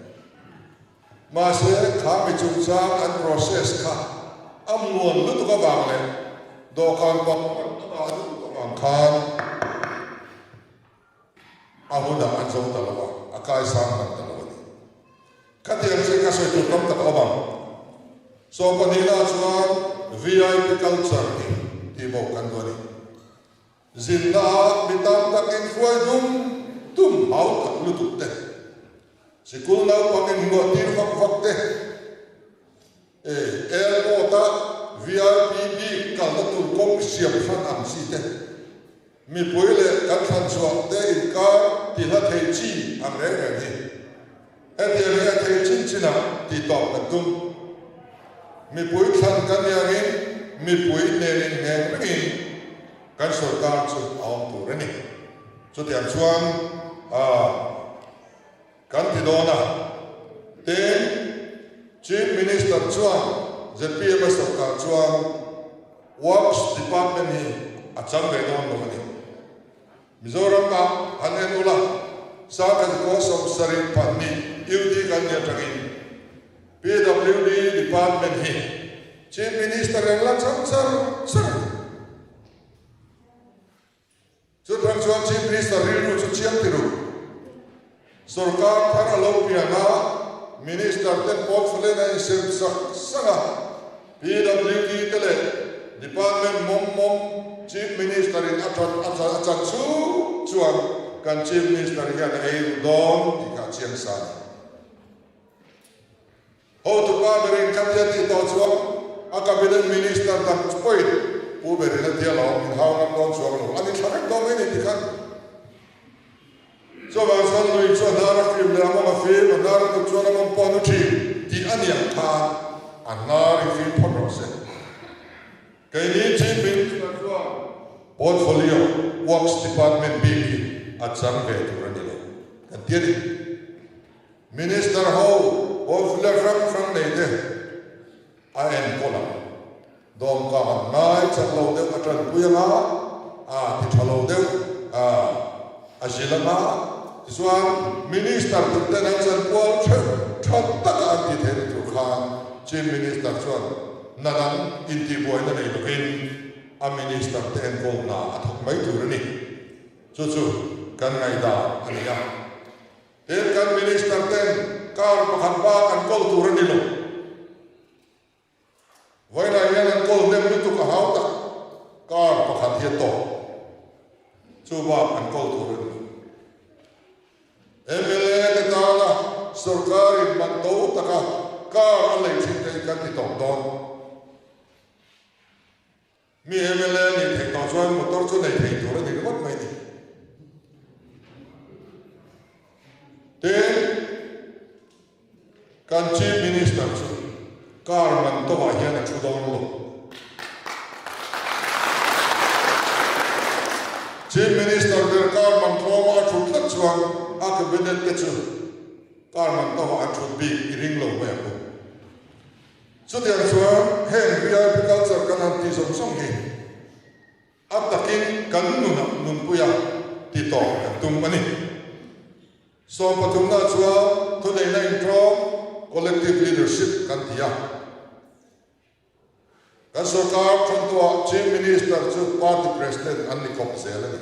Mahse, kha mi chungchang an process kha a muan lutuk avang leh dawhkan pang hman a ngah lutuk avang khan a hunah an zo ta lo a, a kaisang hman ta lo a ni. Khatiang chi ka sawi tur tam tak a awm ang. Sawmpahnihna chuan VIP culture hi tihbo kan duh a ni. Zinna ah mi tam tak in hruai dum dum hau tak lutuk te, sikul naupang in hmuah tir vak vak te, e airport a VIP bik kalna tur kawng siam hran ang chi te, mipui leh kan thlan chhuah te inkar ti hla thei chi ang reng reng hi hetiang hi a thei chin chin ah tih tawp kan tum. Mipui thlan kan ni angin mipui nen in ngheng rengin. Kan sorkar chu a awm tur a ni. Chutiang chuan kan ti dawn a. Tin, Chief Minister chuan zpm a sorkar chuan Works Department hi a chang ve dawn lo a ni. Mizoram ah han en ula, Sangkhat kaw 72 UT kan nih atangin PWD Department hi Chief Minister eng la chang char char a ni. Chutang chuan Chief Minister rilru chu chiang ti ru. Sorkar thar a lo pian a, Minister ten portfolio a insem sak sak a, PWD te leh Department mawm mawm Chief Minister in a that a chan a chan chhung chuan kan Chief Minister hian a ei ru dawn tih kha a chiang sa a ni. Hotupa berin ka tia tih tawh chuan a Cabinet Minister dang pawhin Pu berin a tia lo, min hau ngam dawn chuang lo, a ni thla vek dawn mai ni ti khan. Chuvang chuan lui chu a hnar a fim leh a mawng a fim, a hnar a nut chuan a mawng pawh a nu thin tih a niang khan a hnar i fim phawt rawh se. Keini Chief Minister chuan Portfolio Works Department bik hi a chang ve tur a ni lo kan ti a ni. Minister ho portfolio hrang hrang nei te a enkawl ang. Dawmka han ngai chak lo deuh a tanpui anga, a ti tha lo deuh a a zil anga, tichuan Minister tur ten an chanpual theuh tha taka an ti theihna tur khan Chief Minister chuan hna dang intihbuaina nei lovin a Minister te enkawl hna a thawk mai tur a ni. Chu chu kan ngaihdan a ni a. Tin, kan Minister ten car pakhat bak an kawl tur a ni lo. Vawiinah hian an kawl hnem lutuk a hau tak, car pakhat hi a tawp. Chu bak an kawl tur a ni lo. Mla te tana sorkarin man to taka car a lei thin te hi kan ti tawp dawn. Mi mla nih theih tawh chuan motor chu nei thei tur a ni ringawt mai ni. Tin, kan Chief Minister chu car man tawhah hian a thu dawn lo. Chief Minister ber car man tlawma a thut tlat chuan a cabinet te chu car man tawhah an thut bik i ring lo mai ang u. Chutiang chuan heng VIP culture kan han tih zawng zawng hi a takin kan nunah nunpuia ti tawh kan tum a ni. Sawmpathumna chuan thuneihna inṭawm, collective leadership, kan ti a. Kan sorkar thawntuah Chief Minister chu party president an ni kawp zel a ni.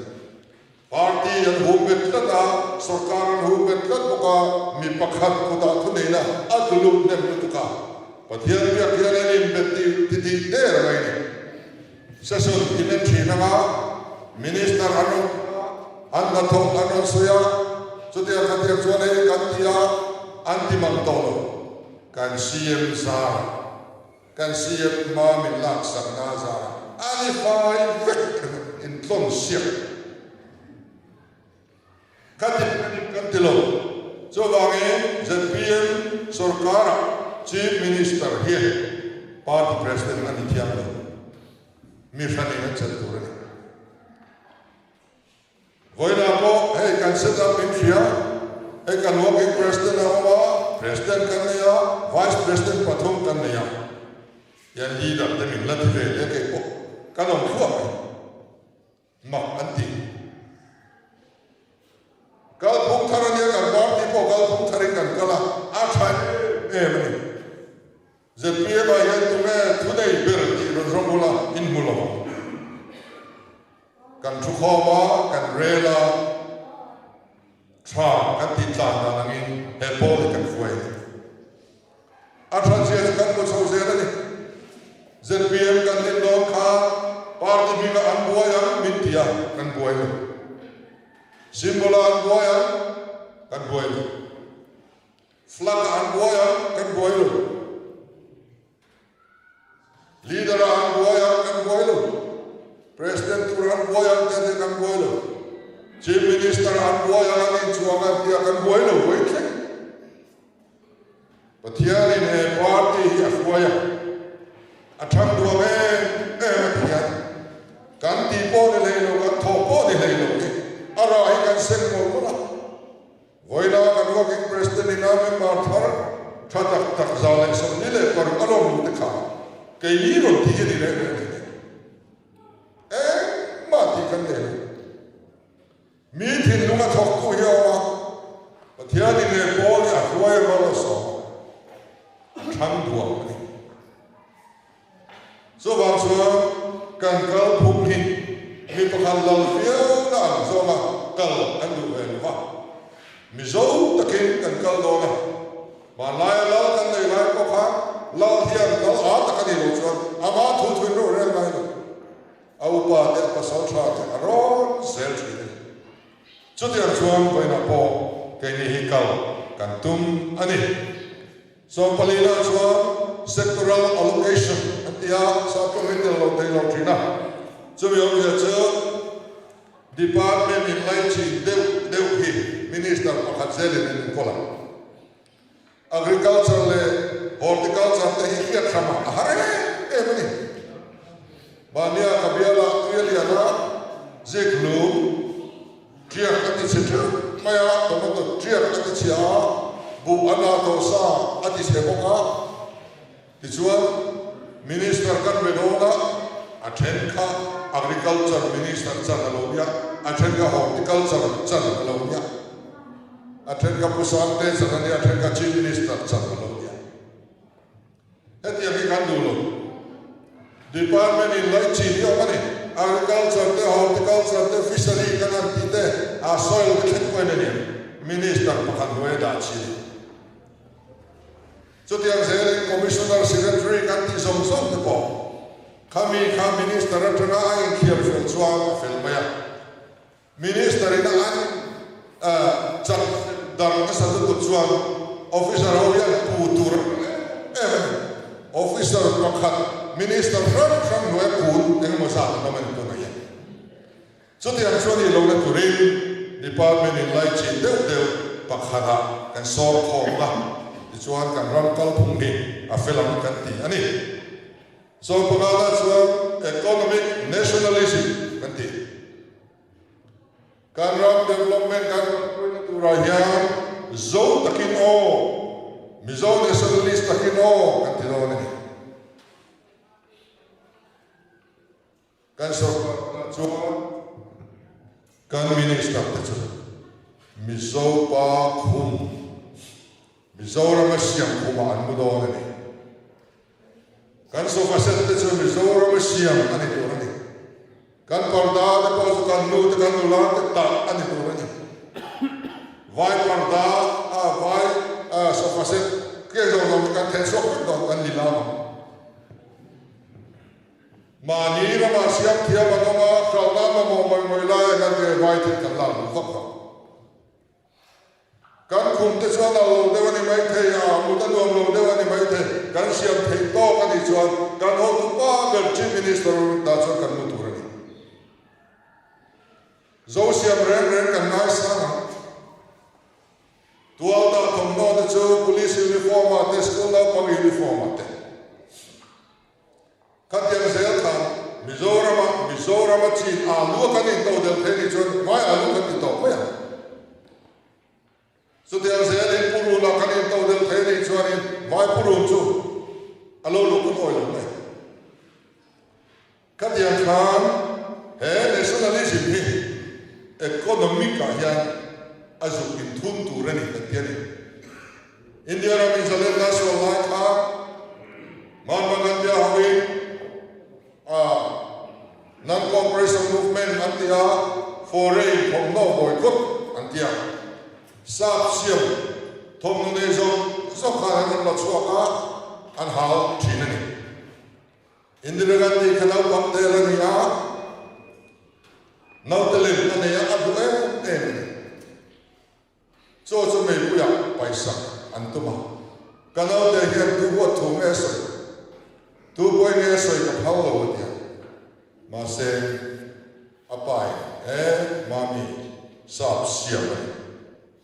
Party an hum bet tlat a, sorkar an hum bet tlat bawk a, mi pakhat kutah thuneihna a tlu lut hnem lutuk a, Pathian biak hian an inbet ti tih der mai a ni. Session in en thin anga Minister an rawn an hnathawk an rawn sawi a, chutiang khatiang chuan hei kan ti a, an ti mang tawh lo. Kan CM zar, kan CM hma min laksakna zar a ni fai vek intlawn siak. Ka ti kan ti lo. Chuvangin zpm sorkarah Chief Minister hi Party President a ni thiam lo. Mi hranin an chelh tur a ni. Vawiinah pawh hei kan set up min hria, hei kan working President a awm a, President kan nei a, Vice President pathum kan nei a. Hian leader te min la ti ve hle kei pawh kan awm thluak mai. Mak an ti. Kalphung thar a nia, kan party pawh kalphung tharin kan kal a, a tha em em a ni. Zpm ah hian tunge thunei ber tih rawn rawng ula in hmu lo ang. Kan thukhawm a, kan rel a, tha kan tih tlan dan angin he pawl hi kan hruai a ni. A that zia chu kan hmu chho zel a ni. Zpm kan din dawn kha party hmingah an buai ang min ti a, kan buai lo. Symbol ah an buai ang, kan buai lo. Flag ah an buai ang, kan buai lo. Leader ah an buai ang, kan buai lo. President tur an buai ang te te kan buai lo. Chief Minister an buai ang an inchuang ang tia kan buai lo vawi thleng. Pathianin he party hi a hruai a, a thang duang em em a thian. Kan tih pawh ni leh. seng mawlh mawlh a. Vawiina kan Working President ina member thar tha tak tak 146 a lawm luh te kha keini rawn tih a ni reng reng thei nen. Engmah tih kan nei lo. Mi thinlung a thawktu hi a awm a, Pathianin leh Paul hi a hruai rual a sawm a, a thlang duang a ni. Chuvang chuan kan kal phung hi mi pakhat lal viauna ang zawnga kal kan duh ve lo va, Mizo takin kan kal dawn a, hmanlaia lal kan nei lai pawh khan lal hian lal a tak a nih loh chuan amah thu thuin reuh reng ngai lo. A upa te a pasal tha te a rawn zel thin a ni. Chutiang chuan vawiinah pawh keini hi kal kan tum a ni. Sawmpalina chuan sectoral allocation an ti a, saptawng hi tel lo thei lo thin a. Chumi awmzia chu department in laichin deuh deuh hi minister pakhat zelin an inkawl ang. Agriculture leh Horticulture te hi hriat hram a har em em a ni. Mahnia ka biala tui a lian a, zik hlum tiak a ti chhe teuh mai a, tomato tiak a ti chhia a, buh an ah tawh sa a ti chhe bawk a. Tichuan Minister kan be dawn a, a then kha Agriculture Minister chan a lo nia, a then kha Horticulture chan a lo nia, a then kha Pu Sangte chan a nia, a then kha Chief Minister chan a lo nia. Hetiang hi kan duh lo. Department in laih chin hi awm a ni. Agriculture te, Horticulture te, Fishery kan han tih te, a soil te thleng pawhin a ni. Minister pakhat hnuaia dah chin a ni. Chutiang zelin Commissioner Secretary kan tih zawng zawng te pawh khami kha Minister atanga a inkhiam fel chuan a fel mai a. Minister in a an chak dar nasa lutuk chuan Officer ho hian pu tur an hre em em a ni. Officer pakhat Minister hrang hrang hnuaia kun engemaw zat an awm a ni tunah hian. Chutiang chuan i lohna turin Department in laichin deuh deuh pakhatah kan sawr khawm a, tichuan kan ram kalphung hi a fel ang kan ti a ni. Sawrpangana chuan Economic Nationalism kan ti. Kan ram development kan kalpuina turah hian Zo takin aw, Mizo Nationalist takin aw kan ti dawn a ni. Kan sorkar hunah chuan kan Minister te chu Mizo pa khum, Mizorama siam khumah an mu dawn a ni. Kan sofa set te chu Mizorama siam a ni tur a ni. Kan parda te pawh chu kan nu te kan nula te tah a ni tur a ni. Vai parda a vai sofa set ke zawng zawng chu kan theh chhuak vek dawn kan ni lam ang. Mahni ramah siam thiam an awm a, hralhna mamawh mawih mawih lai a kan ve vai thil kan lak duh vak vak. Kan khum te chuan al lo deuh a ni maithei a, mut a nuam lo deuh a ni maithei, kan siam theih tawk a nih chuan kan hotu pa ber Chief Minister dah chuan kan mu tur a ni. Zo siam reng reng kan ngaisang ang. Tualtah thawmhnaw te chu Police uniform ah te, school naupang uniform ah te. Khatiang zel khan Mizorama Mizorama chin alu a kan intoh del thei nih chuan hmai alu kan ti tawh mai ang. Chutiang zelin purun a kan intoh del thei nih chuanin vai purun chu a lo luh kan awi lo mai. Khatiang khan he nationalism hi economic ah hian a zuk inthun tur a ni kan ti a ni. India ram in zalenna sual lai kha Mahatma Gandhi a hoin a Non-Cooperation Movement an ti a, foreign thawmhnaw boycott an ti a. Sap siam thawmhnaw nei zawng zawng khan an rawn la chhuak a, an hal thin a ni. Indira Gandhi kha naupang tel a ni a, naute lem a nei a, a duh em em a ni. Chaw chu meipuiah paisak an tum a, ka naute hian tu huat thu nge a sawi, tu pawi nge a sawi ka phal lo a ti a. Mahse, a pa in, E, mami, sap siam a ni.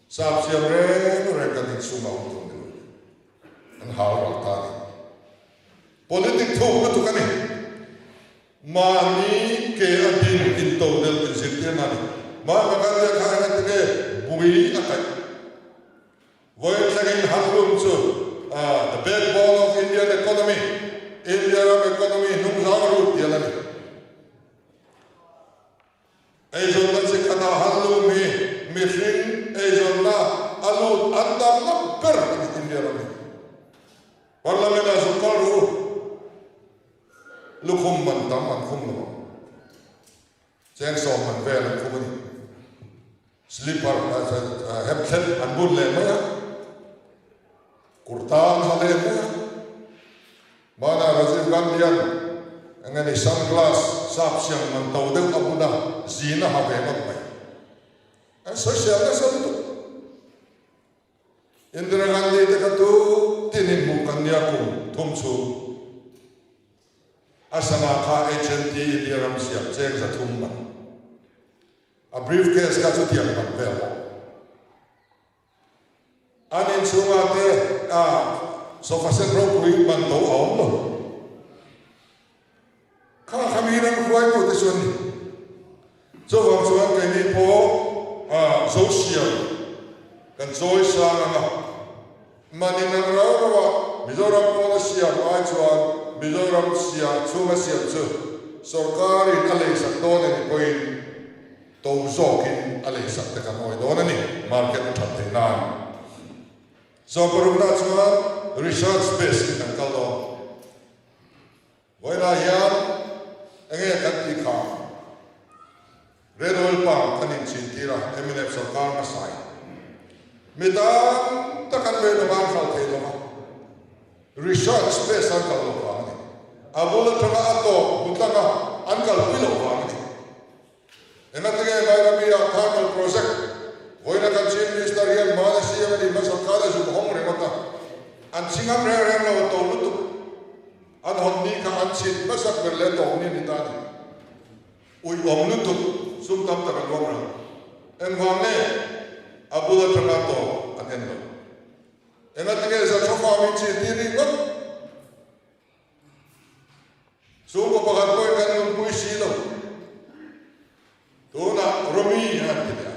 Sap siam reng reng kan inchhungah awm tur ni lo hi. An hau ral ta a ni. Politic thuk lutuk a ni. Mahni ke a ding intodelh inzirtirna a ni. Mahatma Gandhi-a kha engati nge bui a kaih? Vawiin thlengin handloom chu the backbone of Indian economy, India ram economy hnungzang rut tih a la ni. Eizawnna chi khatah handloom hi mihring eizawnna a lut an tamna ber a ni India ram hi. Parliament ah zuk kal ru, lukhum man tam an khum lo ang. Cheng sawm man vel an khum a ni. Slipper hep thlep an bun leh mai a, kurta an ha leh mai a. Hmanah Rajiv Gandhi-a'n eng nge ni sunglass sap siam man to deuh a bun a, zin a ha ve ngawt mai. An sawisel nasa lutuk. Indira Gandhi te kha tu tin in hmuh kan nia kum thum chhung a sana kha HNT India ram siam cheng 300 man a briefcase kha chutiang man vel bawk. An inchhungah te a sofa set ropui man to a awm lo. Kha kha mi ram hruaitute chu an ni. Chuvang chuan keini pawh a Zosiam kan chawi sang ang a, manin ang rau rau a Mizoram pawna siam ai chuan Mizoram sia chhunga siam chu sorkarin a leisak dawn a ni pawhin to zawkin a leisak te kan awi dawn a ni, market a that theih nan. Sawmparukna chuan research base in kan kal dawn. Vawiinah hian enge kan tih kha? Red Oil Palm kan inchintir a, mnf sorkar hmasa in mi tam tak an vei lova an hralh thei lova, research base an kal loh vang a ni. A bul atanga a tawp hmutlanga an kalpui loh vang a ni. Engatinge Bairami ah Thermal Project vawiina kan Chief Minister hian hmana CM a nih hmasak khan a zuk hawng ringawt a, an chingam reng reng lo a to lutuk. An hawn ni kha an chhin hmasak ber leh tawp ni a ni ta a ni. Uiawm lutuk sum tam tak a luang rang. Engvang nge a bul atanga tawp an en lo? Engatinge Zathafa min chhin tir ringawt? Chhungkaw pakhat pawhin kan nunpui si lo. Tunah Romi an ti leh a.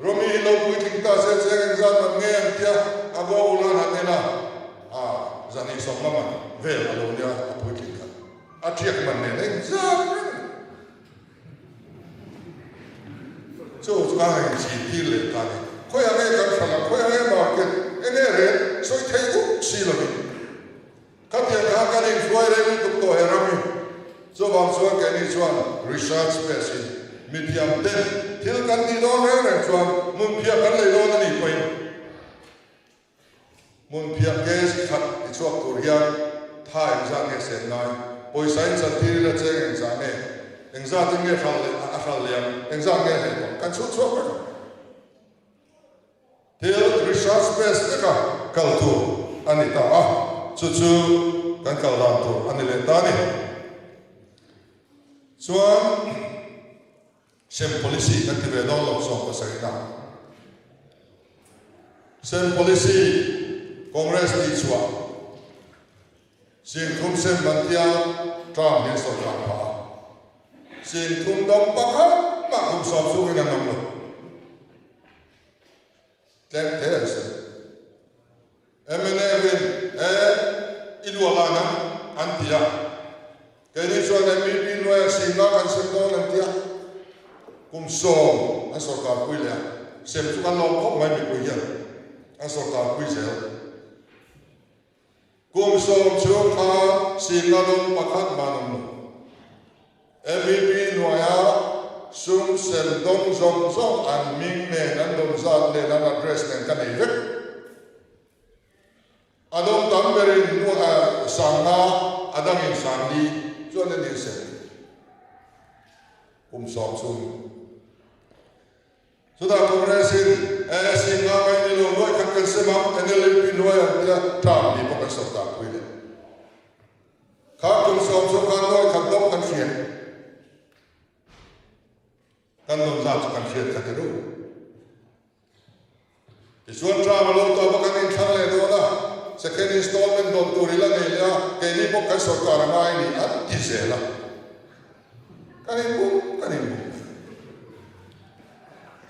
Romi hi lo puitling ta se cheng engzat man nge an tia a go ulan han en a, a zan insawm la man vel a lo nia a puitling kha. A thiak man nen a inzat reng a ni. Chu chu a inchhin tir leh ta a ni. Khawiah nge kan hralh ang, khawiah nge market, enge rel sawi thei duh si lovin. Khatiang khan kan inhruai reng lutuk tawh he ram hi. Chuvang chuan keini chuan research base in mithiam ten thil kan tih dawn reng reng chuan hmunphiah kan lei dawn a nih pawhin Hmunphiah case khat ti chhuak tur hian tha engzah nge sen ngai? Pawisa in chantir ila cheng engzah nge? Engzatin nge hral leh a hral leh ang? Engzah nge hlei bawk? Kan chhut chhuak vek ang. Thil research base veka kal tur a ni ta a, chu chu kan kal dan tur a ni leh ta a ni. Chuan sem policy kan ti ve dawn lo 70 a. Sem policy Congress tih chhuah 30,000 sem ban tia term hi a sawrkar phah a. 30,000 dawm pakhat mah kum 10 chungin an awm lo. Tlem te an sem. Mnf in e i luah lan ang an ti a, keini chuan MEP hnuaiah singa kan sem dawn an ti a, kum 10 an sawrkar pui leh a, sem chu kan lawm khawp mai mipui hian an sawrkar pui zel. Kum 10 chhung kha singa dawng pakhat man awm lo. MEP hnuaia sum sem dawng zawng zawng an hming nen, an dawm zat nen, an address nen ka nei vek. A dawng tam berin 50, a dangin 40 chuan a ni sem kum 10 chhung. Chutah Congress-in ASC nga mai ni lo nuai khat kan sem a, NLUP nuai an tia term ni pawh kan sawrkar pui leh. Kha kum 10 chhung khan nuai khat dawng kan hriat. Kan dawn zat chu kan hriat kha ti ru. Tichuan term a lo tawp a kan inthlang leh dawn a, second installment dawn tur i la nei leh a, keini pawh kan sawrkar a ngai ni an ti zel a. Kan inbum kan inbum.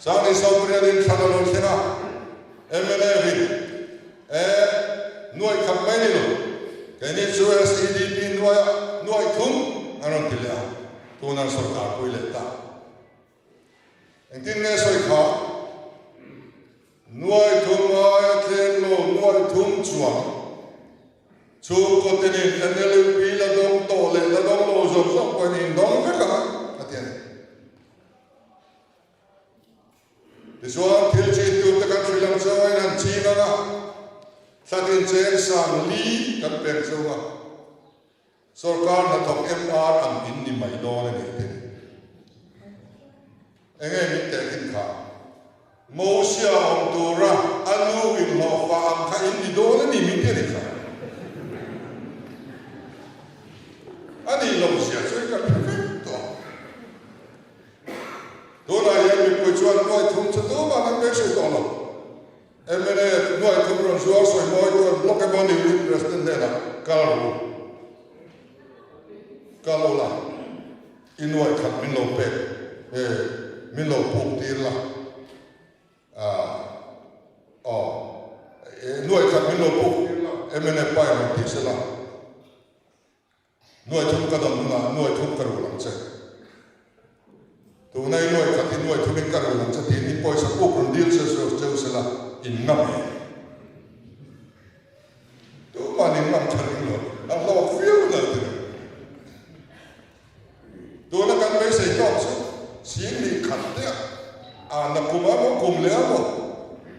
Sangni 18 in thlan a lo thleng a, mnf in e nuaih khat mai ni lo, keini chu SEDP nuaia nuaih thum an rawn ti leh a, tuna sorkar pui leh ta. Engtin nge sawi kha? Nuai thum aia tlem lo nuai thum chuang chhungkaw tinin NLUP la dawng tawh leh la dawng lo zawk zawk pawhin in dawng vek ang a ti a ni. Tichuan thil chin turte kan hrilh ang cheu a, in han ching ang a, thlatin cheng sang li kan pek cheu ang a. Sorkar hnathawk MR ang in ni mai dawn a ni te. Enge min tehkhin kha? Mosia awm tura a nu inhlawhfa ang kha in ni dawn a ni min ti a ni kha. A nih loh zia chu i kan hre vek tawh ang. Tunah hian mipui chuan nuai thum chu tumah an beisei tawh lo. Mnf nuai thum rawn zuar sawi mawi chuan block emaw unit president hnenah kal rawh u, kal ula, i nuai khat min lo pek e, min lo puk tir la, ah aw e nuai khat min lo puk tir la, mnf pa in rawn ti sela. Nuai thum ka dam hunah nuai thum ka rul ang che. Tuna i nuai khat hi nuai thumin ka rul ang che tiin i pawisa puk rawn dil che cheu sela in ngam em? Tuman in ngam tha ring lo, a hlawk viau lo ti lo. Tuna kan beisei tawk chu sing lih khat te a na kum a maw kum leh a maw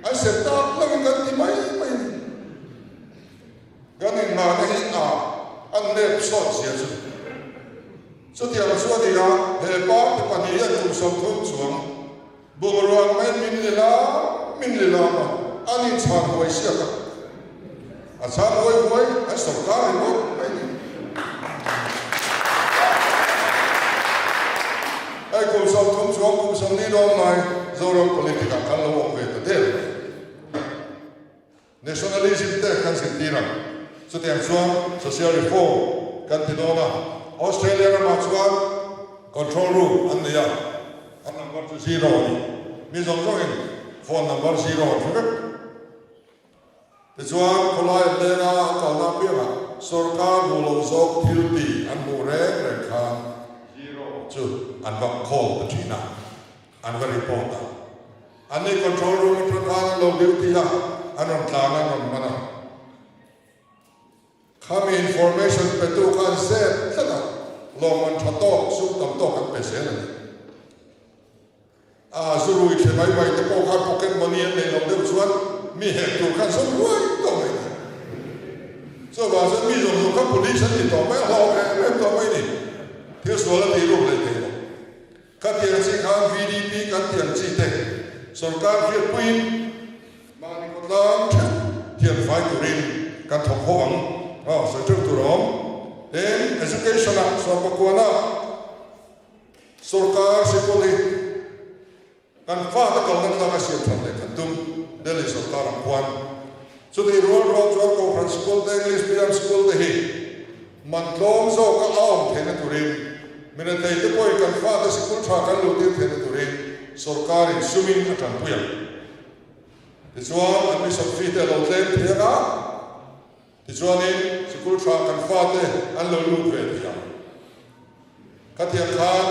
an sem tak lovin kan ti mai mai a ni. Kan inngahna hi a an nep sawt zia chu. Chutiang chu a ni a, he party pahnih hian kum 30 chuang bungrua mai min li lam min li lam a, an inchhan huai siak a, a chhan huai huai an sawrkar ringawt mai ni. Hei kum 30 chuang kum 40 dawn lai Zoram politic ah kan lo awm ve ta der mai. Nationalism te kan zirtir ang. Chutiang chuan social reform kan ti dawn a. Australia ramah chuan control room an nei a, an number chu zero a ni. Mi zawng zawngin phone number zero an hre vek. Tichuan khawlai an leng a, an kalna apiangah sorkar duh loh zawk thil ti an hmuh reng reng khan zero chu an va call ta thin a, an va report a. An ni control room atang khan an lo duty a, an rawn tlan a, an rawn man a. Khami information petu kha an zep tlat a, lawmman tha tawk, sum tam tawk an pe zel a ni. A zurui thle mai mai te pawh khan pocket money an neih loh deuh chuan mi hek tur khan zawng ruai tawh mai ni. Chuvang chuan mi zawng zawng kha police an ni tawh mai a, hlauh em em tawh mai ni. Thil sual a tih ruk leh thei lo. Ka tiang chi khan VDP kan tiang chi te sorkar hriatpuiin mahni khawtlang theuh thian fai turin kan thawk ho ang a, sawi theuh tur a awm. Tin, Education ah sawrpakuana sorkar sikul hi kan fate kalna tlak a siam that leh kan tum Delhi sorkar ang khuan. Chutih rual rual chuan Kohhran sikul te, English medium sikul te hi man tlawm zawka a awm theihna turin mirethei te pawhin kan fate sikul tha kan luhtir theihna turin sorkarin sumin a tanpui ang. Tichuan admission fee te a lo tlem thei ang a, tichuanin sikul tha kan fate an lo lut ve thei ang. Khatiang khan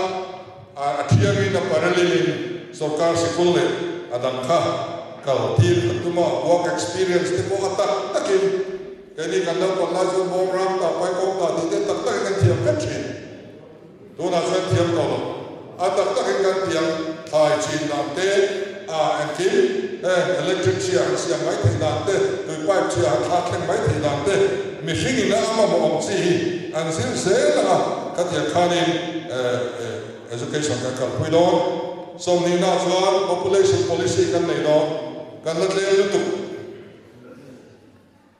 a thiangin a parallel-in sorkar sikul leh a dang kha kal tir kan tum a, work experience te pawh a tak takin keini kan naupang lai chuan bawm ram ta, paikawng ta tih te tak takin kan thiam vek thin. Tunah chuan thiam tawh lo. A tak takin kan thiam thlai chin dan te, a engkim heng electric chhia an siam mai theih dan te, tui pipe chhia an thlak thleng mai theih dan te, mihring in a mamawh awm chi hi an zir zel ang a, khatiang khanin education kan kalpui dawn. 20 nah chuan population policy kan nei dawn, kan la tlem lutuk.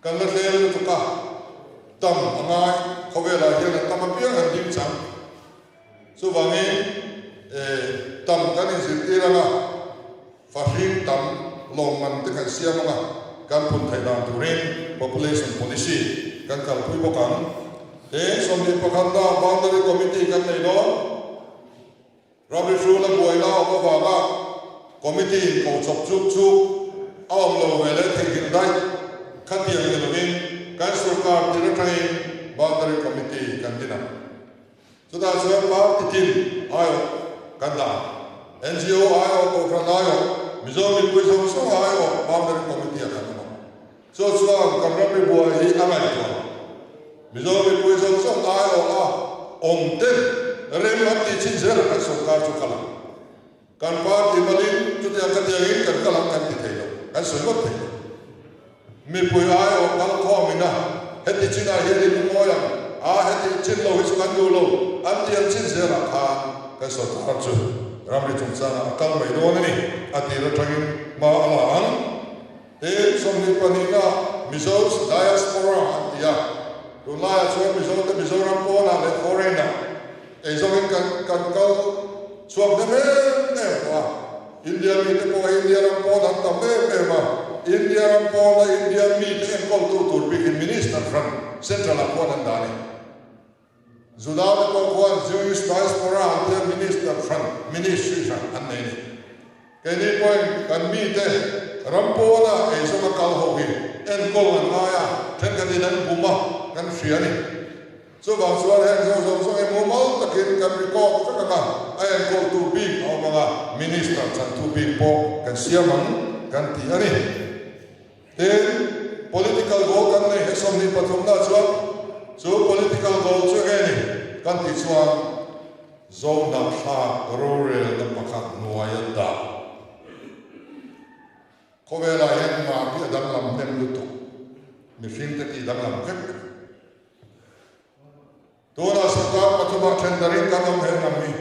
Kan la tlem lutuk a, tam a ngai, khawvelah hian a tam apiang an ding chang. Chuvangin tam kan inzirtir ang a, fahring tam lawmman te kan siam ang a, kan phun theih dan turin population policy kan kalpui bawk ang. Tin, 21 na boundary committee kan nei dawn. Ramri hrul a buai la awm avanga. Committee in ko chawp chuk chuk a awm lo ve leh theihnghilh daih. Khatiang ni lovin kan sorkar tir atangin Boundary Committee kan din ang. Chutah chuan party tin aiawh kan dah ang. NGO aiawh, Kohhran aiawh, Mizo mipui zawng zawng aiawh Boundary Committee ah kan awm ang. Chu chuan kan ramri buai hi a ngaihtuah. Mizo mipui zawng zawng aiawh a awm ten rem an tih chin zelah kan sorkar chu kal ang. Kan party malin chutiang khatiangin kan kal ang kan ti thei lo, kan sawi ngawt thei lo. Mipui aiawh kal khawmin a, heti chinah hian in ngawi ang a, heti chin lo hi chu kan duh lo, an ti ang chin zelah khan kan sorkar chu ramri chungchangah a kal mai dawn a ni, a tir atangin hma a la ang. Tin, 22na Mizo's Diaspora an ti a, tunlaiah chuan Mizote Mizoram pawnah leh foreign-ah eizawngin kan kan kal chhuak hnem em em tawh a. India mite pawh hi India ram pawn an tam em em a, India ram pawna India mite enkawltu tur bikin Minister hran Central-ah khuan an dah a ni. Juda te pawh khuan Jewish Diaspora an tia Minister hran, Ministry hran an nei a ni. Keini pawhin kan mite ram pawna eizawnga kal ho hi enkawl an ngai a, thenkhatin an bum a, kan hria a ni. Chuvang chuan heng zawng zawng zawng hi mumal takin kan record vek ang a, a enkawltu bik a awm ang a, Minister chhantu bik pawh kan siam ang kan ti a ni. Tin, political goal kan nei he 23 na chuan chu political goal chu enge ni kan tih chuan Zohnahthlak rorelna pakhat hnuaia dah. Khawvelah hian mah hi a danglam hnem lutuk, mihringte tih danglam vek a ni. Tunah sorkar pathumah then darin kan awm he hnam hi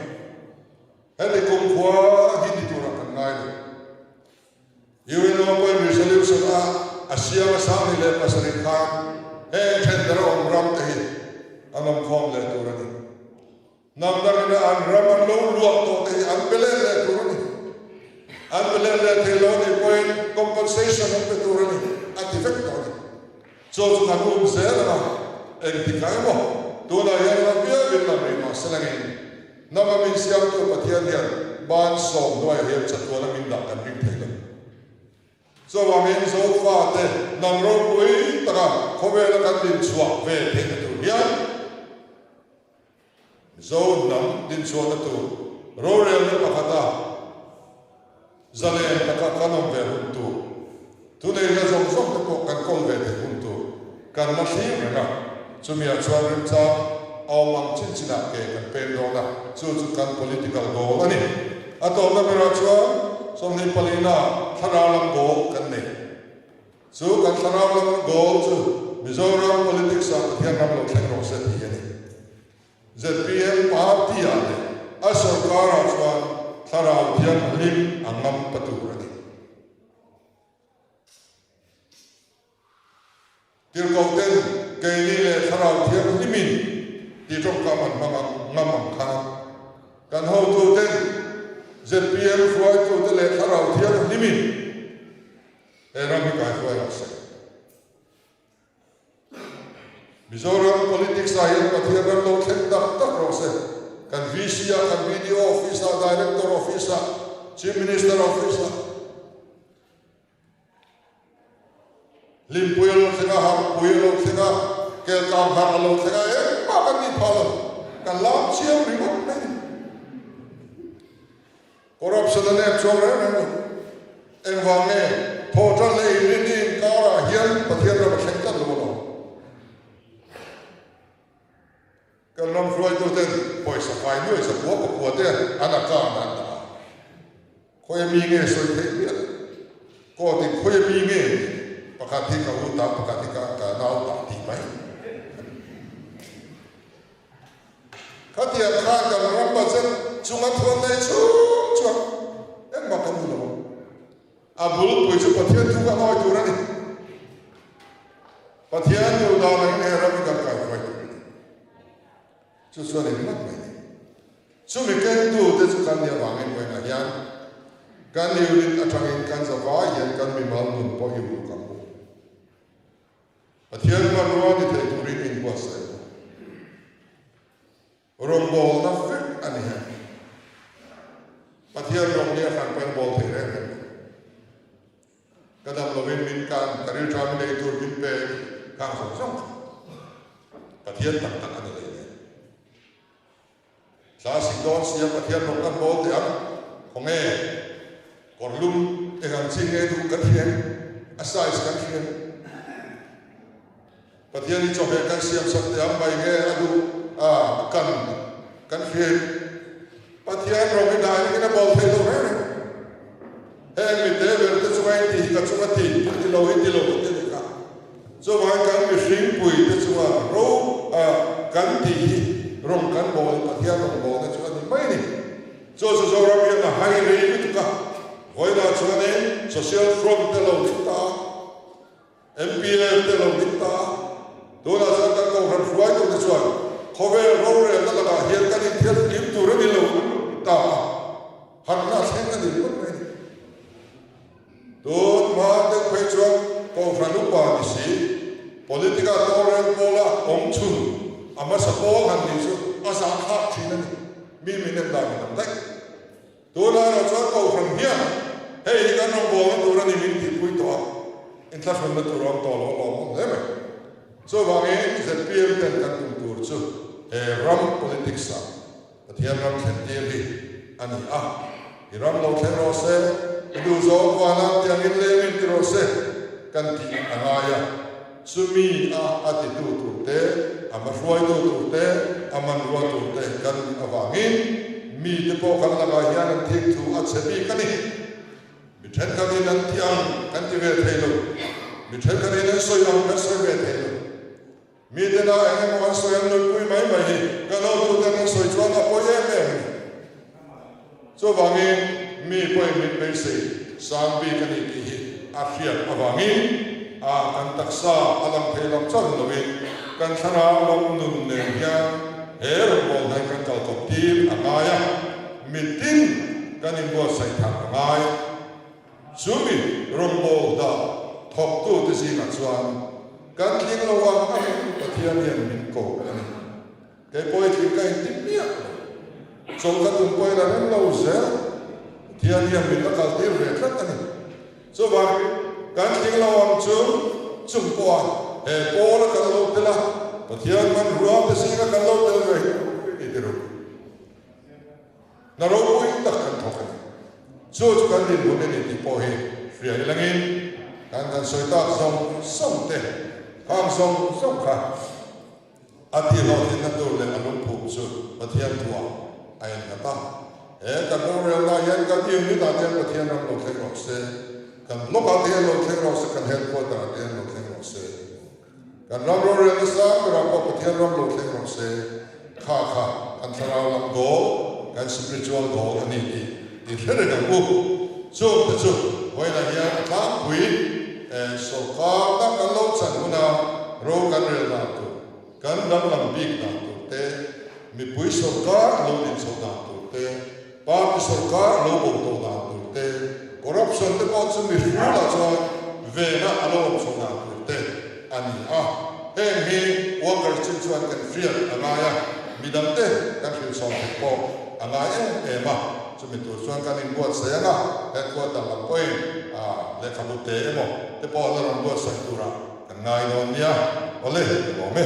heti kumkhua hi ni turah kan ngai lo. UNO pawhin resolution a a siam a 27 khan heng then dara awm ram te hi an awm khawm leh tur a ni. Hnam dangin a an ram an lo luah tawh te hi an pe let leh tur a ni. An pe let leh thei lo anih pawhin compensation an pe tur a ni, a ti vek tawh a ni. Chu chu kan um zel ang a, engtikah emaw tunah hian ram viauin lam rih mah se langin hnam a min siamtu Pathian hian ban sawm hnuaiah hian chatuan a min dah kan ring thei lo. Chuvangin Zofate hnam ropui taka khawvela kan dinchhuah ve theihna tur hian, Mizo hnam dinchhuahna tur rorelna pakhata zalen taka kan awm ve hun tur, thuneihna zawng zawng te pawh kan kawl ve theih hun tur kan la thlir reng a, chumiah chuan remchang a awm ang chin chinah ke kan peng dawn a, chu chu kan political goal a ni. A tawpna berah chuan 24 thlarau lam goal kan nei. Chu kan thlarau lam goal chu Mizoram politics ah Pathian ram lo thleng rawh se tih a ni. Zpm party ah leh a sorkar ah chuan thlarau thianghlim a ngam pa tur a ni. Tirhkoh ten keini leh thlarau thianghlimin tih tawngkam an hmang ang ngam ang khan kan hotu ten zpm hruaitute leh thlarau thianghlimin He ram hi kaihruai rawh se. Mizoram politics ah hian Pathian ram lo thleng tak tak rawh se. Kan VC ah, kan BDO office ah, Director office ah, Chief Minister office ah. Hlimpui a lo thleng a, harhpui a lo thleng a, kelkang harh a lo thleng a, engmah kan nih phah lo. Kan lam chiang ringawt mai ni. Corruption a nep chuang reng reng lo. Engvang nge thawhṭan leh inrinni inkarah hian Pathian ram a thleng tlat lo alawm. Kan ram hruaituten pawisa fai nuai zakua pakua te an account ah an dah a. Khawia mi nge sawi theih miah lo. Court in khawia mi nge pakhat hi ka u ta pakhat hi ka nau ta tih mai. Khatiang khan kan ram budget chunga thuan nei chhung chuan engmah kan hmu lo. A bulpui chu Pathian thu kan awi tur a ni. Pathian duh dan angin he ram hi kan kaihruai tur a ni. Chu chuan engmah mai ni. Chumi kengtu te chu kan nih avangin vawiinah hian kan unit atangin kan zavai hian kan mimal nun pawh i uluk ang u. Pathian hmanrua ni thei turin min buatsaih a. Rawngbawlna vek a ni heng. Pathian rawngbawlna. hi a hranpain a bawl thei reng reng lo. Ka dam lovin min kan, ka rilṭha min ei tur min pe khang zawng zawng kha Pathian tak tak a ni leh nen. Thla sik dawn sia Pathian rawng kan bawl teh ang, khawnge kawr lum eng ang chi nge duh kan hria em? A size kan hria em? Pathian hi chawhmeh kan siam sak teh ang mai nge a duh a kan kan hria em? Pathian rawng hi dai in a bawl thei lo reng reng. Heng mi te ber te chunga in tih hi ka chunga ti a ti lo hi ti lo ka ti a ni kha. Chuvangin kan mihring pui te chunga ro a kan tih hi rawng kan bawl hi Pathian rawng bawlna chu a ni mai a ni. Chu chu Zoram hian a hai rei lutuk a, vawiinah chuanin Social Front te lo ding ta a, MPF te lo ding ta a, tunah chuan kan kohhran hruaitute chuan khawvel rorelna lakah hian kan inthianghlim tur a ni lo an rawn ti ta a, harhna a thleng a ni ringawt mai a ni. Tun hma deuh phei chuan kohhran upa ni si, politica tawrel pawla awm chhun a hmasa pawl han nih chu a zahthlak thin a ni, mi min en dan in ang daih. Tunah erawh chuan kohhran hian hei hi kan rawngbawlna tur a ni min tihpui tawh a, inthlahrunna tur a awm tawh lo a lawmawm hle mai. Chuvangin zpm ten kan tum tur chu he ram politics ah Pathian ram thlen tir hi a ni a, i ram lo thleng rawh se, i duh zawng vanah tiangin lengin ti rawh se kan tih a ngai a. Chumi a a titu tur te, a hmahruaitu tur te, a hmanrua tur te kan nih avangin mite pawh kan lakah hian an thik thu a chhe bik a ni. Mi thenkhatin an ti ang kan ti ve thei lo, mi thenkhatin an sawi ang kan sawi ve thei lo. Mite na eng emaw an sawi an nunpui mai mai hi kan hotuten an sawi chuan a pawi em em a ni. Chuvangin mi pawhin min beisei sang bik a ni tih hi a hriat avangin a kan taksa a lang thei lam chauh lovin kan thlarau lam nun nen hian he rawngbawlna hi kan kal kawp tir a ngai a, mitin kan inbuatsaih thar a ngai. Chumi rawngbâwl dah thawktute zîngah chuan kan tling lo ang ang Pathian hian min ko a ni. Kei pawh i tling ka inti miah lo. Chawlh ka tum pawhin a rem lo zel. Pathian hian min la kaltîr ve tlat a ni. Chuvangin kan tling lo ang chu chung pawha he pâwla kan lo tel a, Pathian hmanruate zînga kan lo tel ve hi a ropui a ni ti ru. Hna ropui tak kan thawk a ni. Chu chu kan dinhmun a ni tih pawh hi hria ilangin kan kan sawi tak zawng zawng te, khang zawng zawng kha a tihhlawhtlinna tur leh a lungphum chu Pathian thuah a innghat a. He kan rorelnaah hian kan unit ah te hian Pathian ram lo thleng rawh se, kan block ah te hian lo thleng rawh se, kan headquarter ah te hian lo thleng rawh se. Kan ram rorelna sang berah pawh Pathian ram lo thleng rawh se, kha kha kan thlarau lam goal, kan spiritual goal a ni tih i hre reng ang u. Chungte chu vawiinah hian a tlangpui sawrkarna kan lo chan huna ro kan rel dan tur, kan danglam bik dan tur te, mipui sawrkar a lo din chhoh dan tur te, Party sawrkar a lo bo tawh dan tur te, corruption te pawh chu mihrulah chuan vena a lo awm chhoh dan tur te a ni a. Heng hi worker chin chuan kan hriat a ngai a, midang te kan hrilh sawm theih pawh a ngai em em a. Chumi tur chuan kan inbuatsaih ang a, headquarter lam pawhin lehkhabu te emaw te pawh la rawn buatsaih turah kan ngai dawn nia. Awle, ka lawm e.